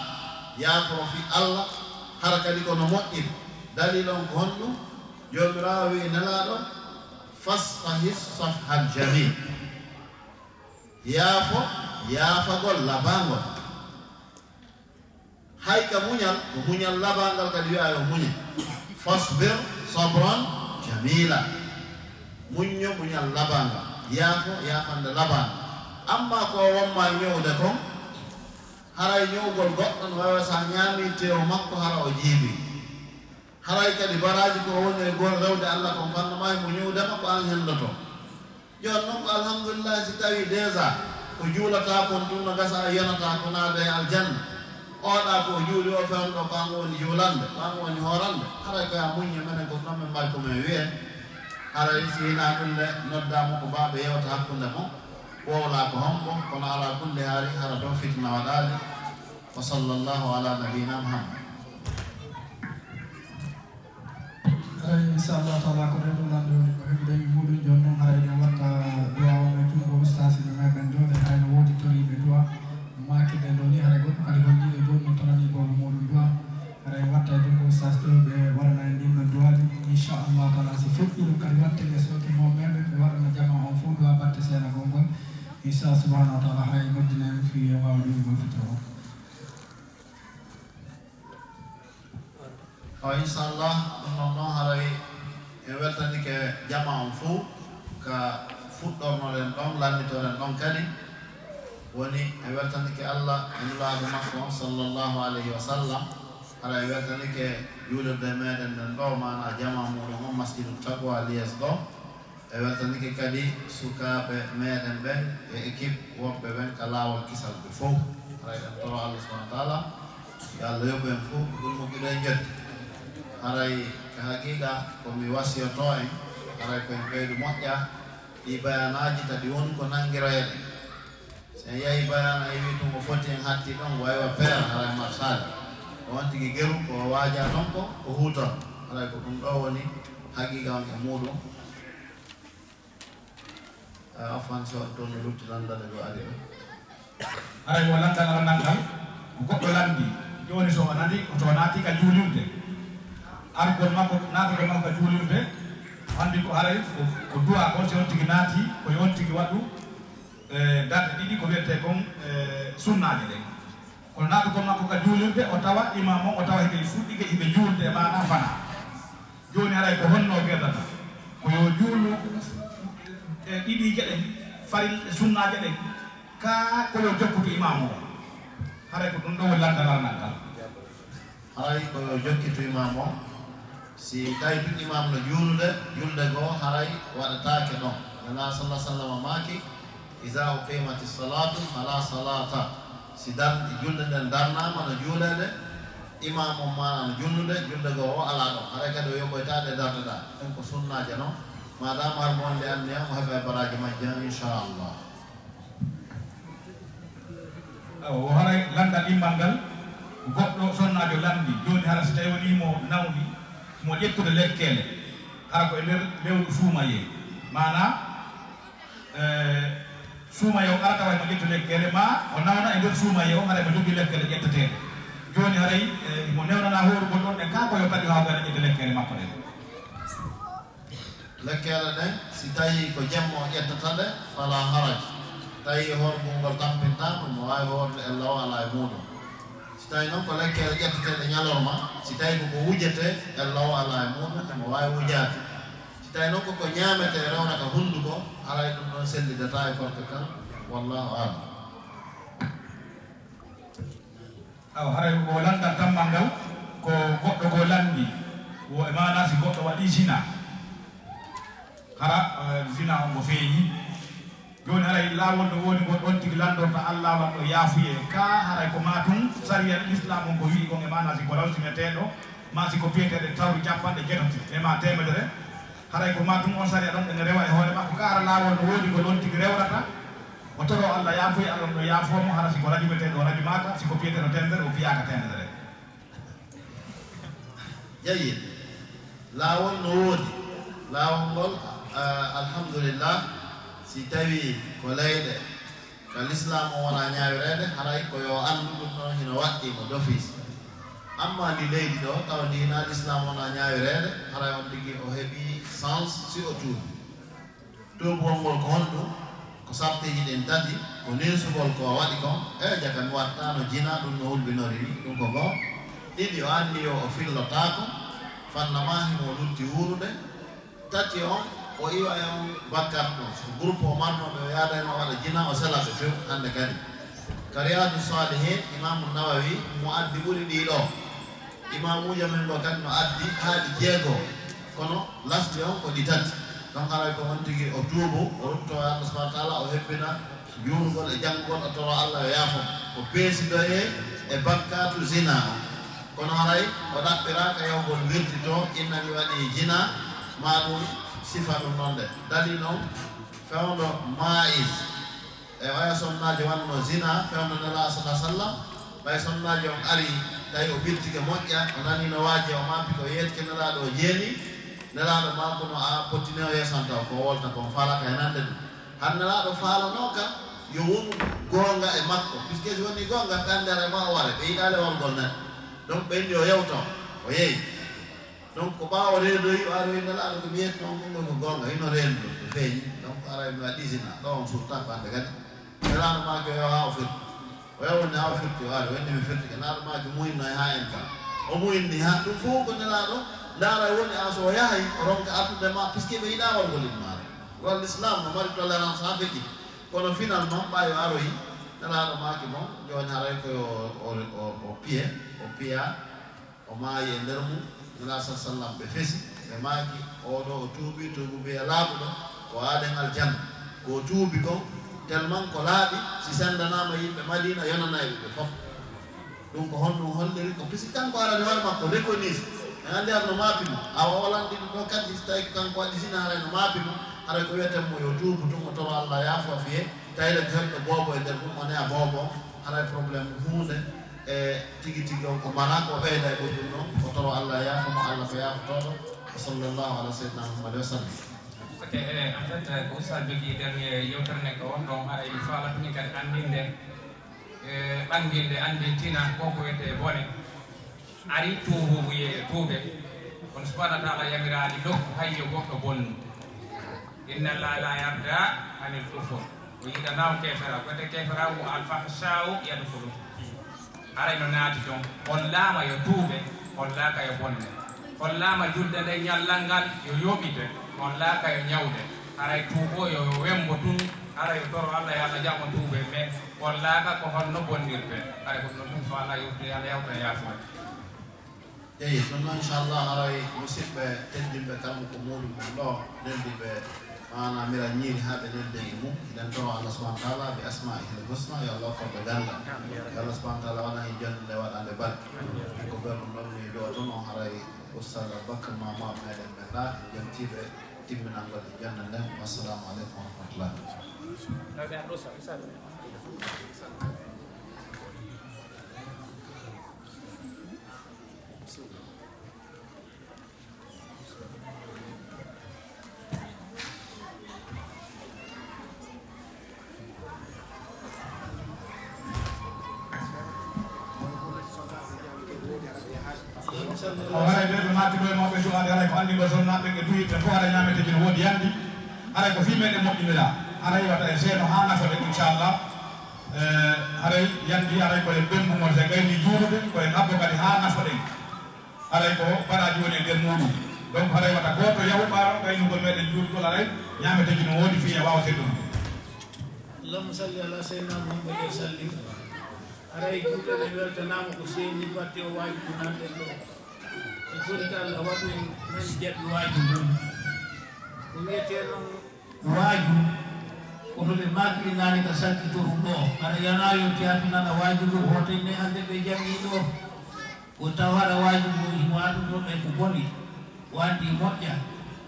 yaaforo fii Alla, hara kadi ko no moƴƴiri. Dalil on ko honɗum? Joomiraaɗo wi'i Nelaaɗo, "Fasfahi safhal jamil." Yaafo, yaafagol labaangol. Hay ka muñal, ko muñal labaangal kadi wi'aa yo muñe. "Fasbir sabran jamila." Muñño muñal labaangal. Yaafo, yaafande labaangal. Amma ko o won ma ñowde kon, haray ñowgol goɗɗo no wawa sa ñaami tew makko hara o jiibi. Haray kadi baraaji ko woni e gol rewde Alla kon fannda ma himo ñuudema ko an hendoto. Jooni noon ko alhamdulillahi si tawi déjà ko juulataa kon tun no gasa a yonataa ko naada e aljanna. Oɗa ko o juuli o fewndo ko an woni juulande, ko an woni hoorande. Haray ko yaa muññe menen ko noon min mari ko min wi'e. Haray si hinaa ɗum le noddaama ko baaɓe yewta hakkunde mon. Wowlaa ko hombo, kono alaa kulli haali hara ɗon fitina waɗaali. Wa sallallahu ala nabiyina Muhammad. Eyi, inchallah taala, ko ɗen ɗo lanɗe woni ko heɓude e muɗum. Jooni noon haray eɗen watta du'a on e junngo ustaas ɓe meɗen ɗo, ɗe hayno woodi toriiɓe du'a. Maaki ɓe ɗo ni, haray goɗɗo kadi holliiɗo jooni no toranii boobo muɗum du'a. Haray watta e junngo ustaas ɗo, ɓe waɗana en ɗin ɗon du'aaji. Inchallah taala, si fuɗɗii ɗum kadi watte e sooke mo meɗen, ɓe waɗana jamaa on fof du'a batte seenagol ngol. Inchallah subhanahu wa taala, haray noddinen fii en waawa juulugol fitoro on. O, inchallah, ɗum noon noon haray en weltanike jama on fuu ka fuɗɗornoɗen ɗon, lannitoɗen ɗon kadi. Woni en weltanike Allah e Nulaaɗo makko on, sallallahu alayhi wa sallam. Haray en weltanike juulirde meɗen nden ɗo, maana jama muɗum on, Masjidul Taqwa Lies ɗo. E weltanike kadi sukaaɓe meɗen ɓen e équipe woɓɓe ɓen ka laawol kisal ɓe fow. Haray ɗen toro Allah subhanahu wa taala, yo Allah yoɓu en fow ko ɓuri moƴƴude e njotti. Haray ka haqiqa ko mi wasiyoto en, haray ko en ɓeydu moƴƴa ɗi bayanaaji, kadi won ko nangiroyeɗen. Si en yahi bayana, en wi tun ko foti en hatti ɗon, waywa peera, haray marsaali. Ko on tigi geru, ko o waaja ɗon ko, ko huuton. Haray ko ɗum ɗo woni haqiqa on e muɗum. A, afwan, so on toon no lutti lanndale goo ari ɗo. Haray ko lanndal aranal ngal, ko goɗɗo lanndi. Jooni so o nani, so o naati ka juulirde, argol makko, naatugol makko ka juulirde, o anndi ko haray ko, ko du'a ko, si on tigi naati, ko yo on tigi waɗu, e, darɗe ɗiɗi, ko wiyetee kon, e, sunnaaje ɗen. Kono naatugol makko ka juulirde, o tawa imaam on, o tawa hiɓe fuɗɗike, hiɓe juulde, maanaa fanaa. Jooni haray ko honno o gerdata? Ko yo juulu, e, ɗiɗiije ɗen, faril-, sunnaaje ɗen, kaa ko yo jokkutu imaam on? Haray ko ɗum ɗo woni lanndal aranal ngal. Haray ko yo jokkitu imaam on. Si tawi tun imaam no juulude, julde goo haray waɗataake ɗon. Nelaaɗo sallallahu alaihi wasallam maaki, "Iza uqimatis salatu fala salata." Si dar-, julde nden darnaama no juuleede, imaam on maana no julnude, julde goo o alaa ɗon. Haray kadi o yoɓoytaade e darde ɗaa. Ɗen ko sunnaaje non. Maadaama har mo wonde anniya, mo heɓa e baraaji majji, inchallah. Awa, o haray lanndal ɗimmal ngal, goɗɗo sonnaajo lanndi, jooni hara si tawi wonii mo nawni, mo ƴettude lekkeele, hara ko e nder lewru suumayee. Maanaa, e, suumayee o ara tawa mo ƴettu lekkeele, maa o nawna e nder suumayee o, haray mo jogii lekkeele ƴetteteeɗe. Jooni haray, e, mo newnanaa hoorugol ɗon ɗen, kaa ko yo taƴu haa o gayna ƴettude lekkeele makko ɗen. Lekkeele ɗen, si tawii ko jemma o ƴettata ɗe, fala haraj. Tawi hoorgol ngol tampintaama, mo waawi hoorde ella o alaa e muuɗum. Si tawii noon ko lekkeele ƴetteteeɗe ñalorma, si tawii ko ko wujetee, ella o alaa e muuɗum, mo waawi wujaade. Si tawii noon ko ko ñaametee rewna ka hunnduko, haray ɗum ɗoon sellidataa e korka kan. Wallahu a'lam. Awa, haray ko lanndal tammal ngal, ko goɗɗo goo lanndi, wo e maanaa si goɗɗo waɗii sinaa, Hara eh, zina on ko feeñi. Jooni haray laawol no woodi ngol ɗon tigi lanndorta Allah, lanɗo yaafuyee. Ka haray ko maa tun sariya Lislaam on ko wi'i kon e maana si ko rawsineteeɗo, maa si ko piyeteeɗo tawru capanɗe jeetati e maa teemedere. Haray ko maa tun on sariya ɗon ene rewa e hoore makko. Ka hara laawol no woodi ngol ɗon tigi rewrata. O toroo Allah yaafuyee, Allah no yaafoo mo, hara si ko rajumeteeɗo o rajumaaka, si ko piyeteeɗo teemedere o piyaaka teemedere. Jayyid. Laawol no woodi. Laawol ngol, ah, alhamdulillah, si tawii ko leyɗe ka lislaam o wonaa ñaawireede, haray ko yo anndu ɗum ɗon hino waɗɗii mo d'office. Amma ndi leydi ɗo, tawa ndi hinaa lislaam wonaa ñaawireede, haray on tigi o heɓii sens si o tuubi. Tuubugol ngol ko honɗum? Ko sartiiji ɗin tati, ko ninsugol ko o waɗi kon, e jaka mi wattaano jina, ɗum no hulɓinori ni, ɗum ko goo. Ɗiɗi, o anniyo o fillotaako, fanna maa himo lutti wuurude. Tati on, o iwa e on bakkat ɗon. So groupe o marno ɓe o yaada e o waɗa jina, o sela ɓe few hannde kadi. Ka Riyadu Salihin, Imaamu Nawawi, mo addi ɓuri ɗii ɗoo. Imaamuujo men ngo kadi no addi haaɗi jeego, kono lasɗi on ko ɗi tati. Donc haray ko on tigi o tuubu, o rutto e Allah subhanahu wa taala, o hebbina juulugol e janngugol, o toro Allah yo yaafo mo. O peesidoyee e bakkaatu zina on. Kono haray o ɗaɓɓiraaka yahugol wirdi to, inna mi waɗii jina, maa ɗum sifa ɗum non de. Dali non fewndo Maa'is. E oya sonnaajo wanno zina fewndo Nelaaɗo sala sallam, ɓay sonnaajo on ari, tawi o ɓirtike moƴƴa, o nani no waaji, o maapi ko yeetike Nelaaɗo o jeeni, Nelaaɗo maako no a pottine o yeesantaw ko wolta kon faalaka e nande ɗum. Han Nelaaɗo faalanooka yo wonu goonga e makko, puisque si woni goonga kandere ma o ware, ɓe yiɗaale wargol neɗɗo. Donc ɓe inni o yewta o, o yeeyi. Donc ko ɓaawo reedoyi o ari o inni Nelaaɗo ko mi yeetno on konngol ko goonga, hino reendu ɗum, ɓe feeñi. Donc aray mi waɗi zina, ɗo on surta ko hannde kadi. Nelaaɗo maaki o yawa haa o firti. O yawa woni haa o firti o ari, o inni mi firtike. Nelaaɗo maaki muinno e haa en ka. O muinni haa ɗum fof ko Nelaaɗo ndaara woni an so o yahay o ronka artude ma puisque ɓe yiɗa wargol immaare. Wal Islam no mari tolérance haa feƴƴi. Kono finalement ɓaayo aroyi Nelaaɗo maaki bon jooni haray ko o piye, o piya. O maayi e nder mum, Nelaaɗo sah sallam ɓe fesi, ɓe maaki, oo ɗoo o tuubii tuubuubiya laaɓuɗo, ko aaden aljanna. Ko o tuubi kon, tellement ko laaɓi, si senndanaama yimɓe Madiina, yonanay ɓe ɓe fof. Ɗum ko honɗum holliri? Ko pisi kanko arani hoore makko, reconnaît. En anndi ar no maapi mo. Awa o lanɗi ɗum ɗoo kadi, si tawii ko kanko waɗi zina, haray no maapi mo, haray ko wiyeten mo yo tuubu tun, o toro Allah yaafo fiyee, tawde ko heɓɗo boobo e nder mum, o ne'a boobo, haray problème huunde. E tigi tigi on ko mara ko ɓeyda e ɓoyɗum ɗon, o toro Allah yaafo mo, Allah ko yaafotooɗo. Wa sallallahu ala sayyidina Muhammad wa sallam. Ok, e en fait ko Oustaz jogii dernier yewtere nde ko on ɗon haray mi faalata min kadi anndinde e ɓannginde anndintina ko ko wiyetee bone. Ari tuububuye tuube. Kono subhanahu wa taala yamiraali nokku hay yo goɗɗo bonnu. Inna allaha la yarda anil kufur. O yiɗanaa on keefera, ko wiyetee keefera ko alfahshau yadkhulu. Haray no naati ton, hollaama yo tuube, hollaaka yo bonne. Hollaama julde nde ñallal ngal yo yoɓite, hollaaka yo ñawde. Haray tuubooyo yo wembo tun, haray yo toro Allah yo Allah jaɓo tuube, mais hollaaka ko honno bonnirte. Haray ko ɗum ɗon tun faala yewtude Allah yawta yaafo. Eyi, ɗum noon inchallah haray musidɓe teddinɓe kalmo ko muuɗum ɗum ɗo neldiɓe maana mira ñiiri haa ɓe neldi e mum. Eɗen toro Allah subhanahu wa taala bi asmaihil husna yo Allah okkorɓe ganda. Yo Allah subhanahu wa taala waɗan e jonde nde waɗande barke. Min ko ɓerɗum ɗon mi ɗo toon on haray Oustaz Aboubacar Mama meɗen men ɗa jantiiɓe timminangol e jonde nden. Wassalamu aleykum wa rahmatullah. O haray ɓe ɓe naati ɗo e mawɓe du'aade haray ko anndi ɗo sonnaaɓe ɓen e duyirɓe fof haray ñaameteeji no woodi yanndi. Haray ko fii meɗen moƴƴinira haray wata en seeno haa nafoɗen inchallah. Haray yanndi haray ko en ɓemmbugol so en gayni juurude ko en habbo kadi haa nafoɗen. Haray ko baraaji woni e nder muuɗum. Donc haray wata gooto yahu ɓaaro gaynugol meɗen juulgol haray ñaameteeji no woodi fii en waawa seddugol. Allahumma salli ala sayyidina Muhammad wa sallim. Haray juulɗo ne weltanaama ko seeni batte o waawi ko nanɗen ɗo. E gorita Allah waɗu en men jaɓi waaju ngun. Ko wiyetee noon waaju, kono ɓe maakiri naane ka sakkitoru ɗoo. Hara yanaa yo tiyaatunana waaju ngu, hootenne hannde ɓe janngi ɗoo. Ko taw hara waaju ngu himo adduno ɓe ko boni, o anndi moƴƴa,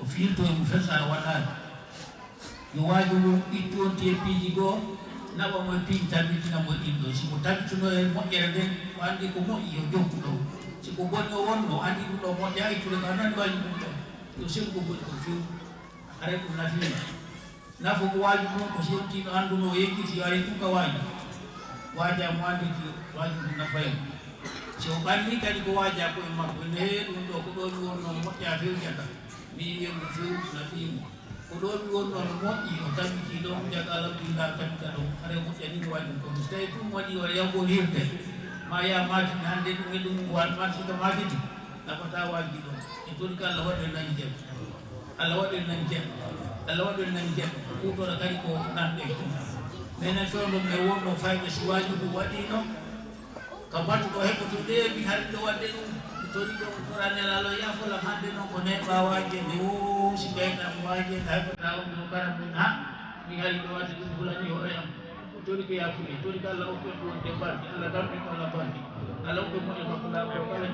o fiilto e mum fes hara waɗaani. Yo waaju ngu ittu on tiye piiji goo, naɓa mo e piiji tabitina mo e ɗin ɗoo. Si mo tabituno e moƴƴere nden, o anndi ko moƴƴi, yo jokku ɗoo. Si ko boni o wonno, o anndi ɗum ɗoo moƴƴa, ittude ka nani waaju ɗum ɗoo. Yo selu ko boni ko few. Haray ɗum nafiima. Nafu ko waaju ɗum ko si yontii no annduno o yejjiti, yo ari tun ka waaju. Waajaa mo annditi waaju ɗum nafay mo. Si o ɓanni kadi ko waajaa ko e makko, ene hee ɗum ɗoo ko ɗoo mi wonnoo moƴƴaa few jaka. Mi yi'ii mo few nafii mo. Ko ɗoo mi wonnoo no moƴƴi, o tabitii ɗon, jaka alhamdulillah, tabita ɗon. Haray moƴƴanii mo waaju ɗum ko ɗum. Si tawii ɗum waɗi o yawgol hirde, ma yaa maatini hannde ɗum e ɗum, waat maatini ka maatini, nafataa waaju ɗon. En tori ko Allah waɗu en nani jam. Allah waɗu en nani jam. Allah waɗu en nani jam. Kuutora kadi ko nanɗe. Menen fewndo ɓe wonno fayɓe si waaju ɗum waɗiino. Ka batu ɗo heɓoto ɗeeɓi hari ɗo waɗde ɗum. Mi tori ɗo on Qur'an e laalo yaafola hannde noon ko neeɓa waaje nde wo si gayna mo waaje nde heɓata on ɗo kara mun ha. Mi hari ɗo waɗde ɗum hulani hoore am. Tori ko yaafude, tori ko Allah okkude ɗum wonde barke, Allah damɗe ko Allah barke. Allah okkude moƴƴo makko laaɓa o kala.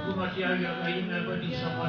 Ɗum a tiyawi a yimɓe badi samma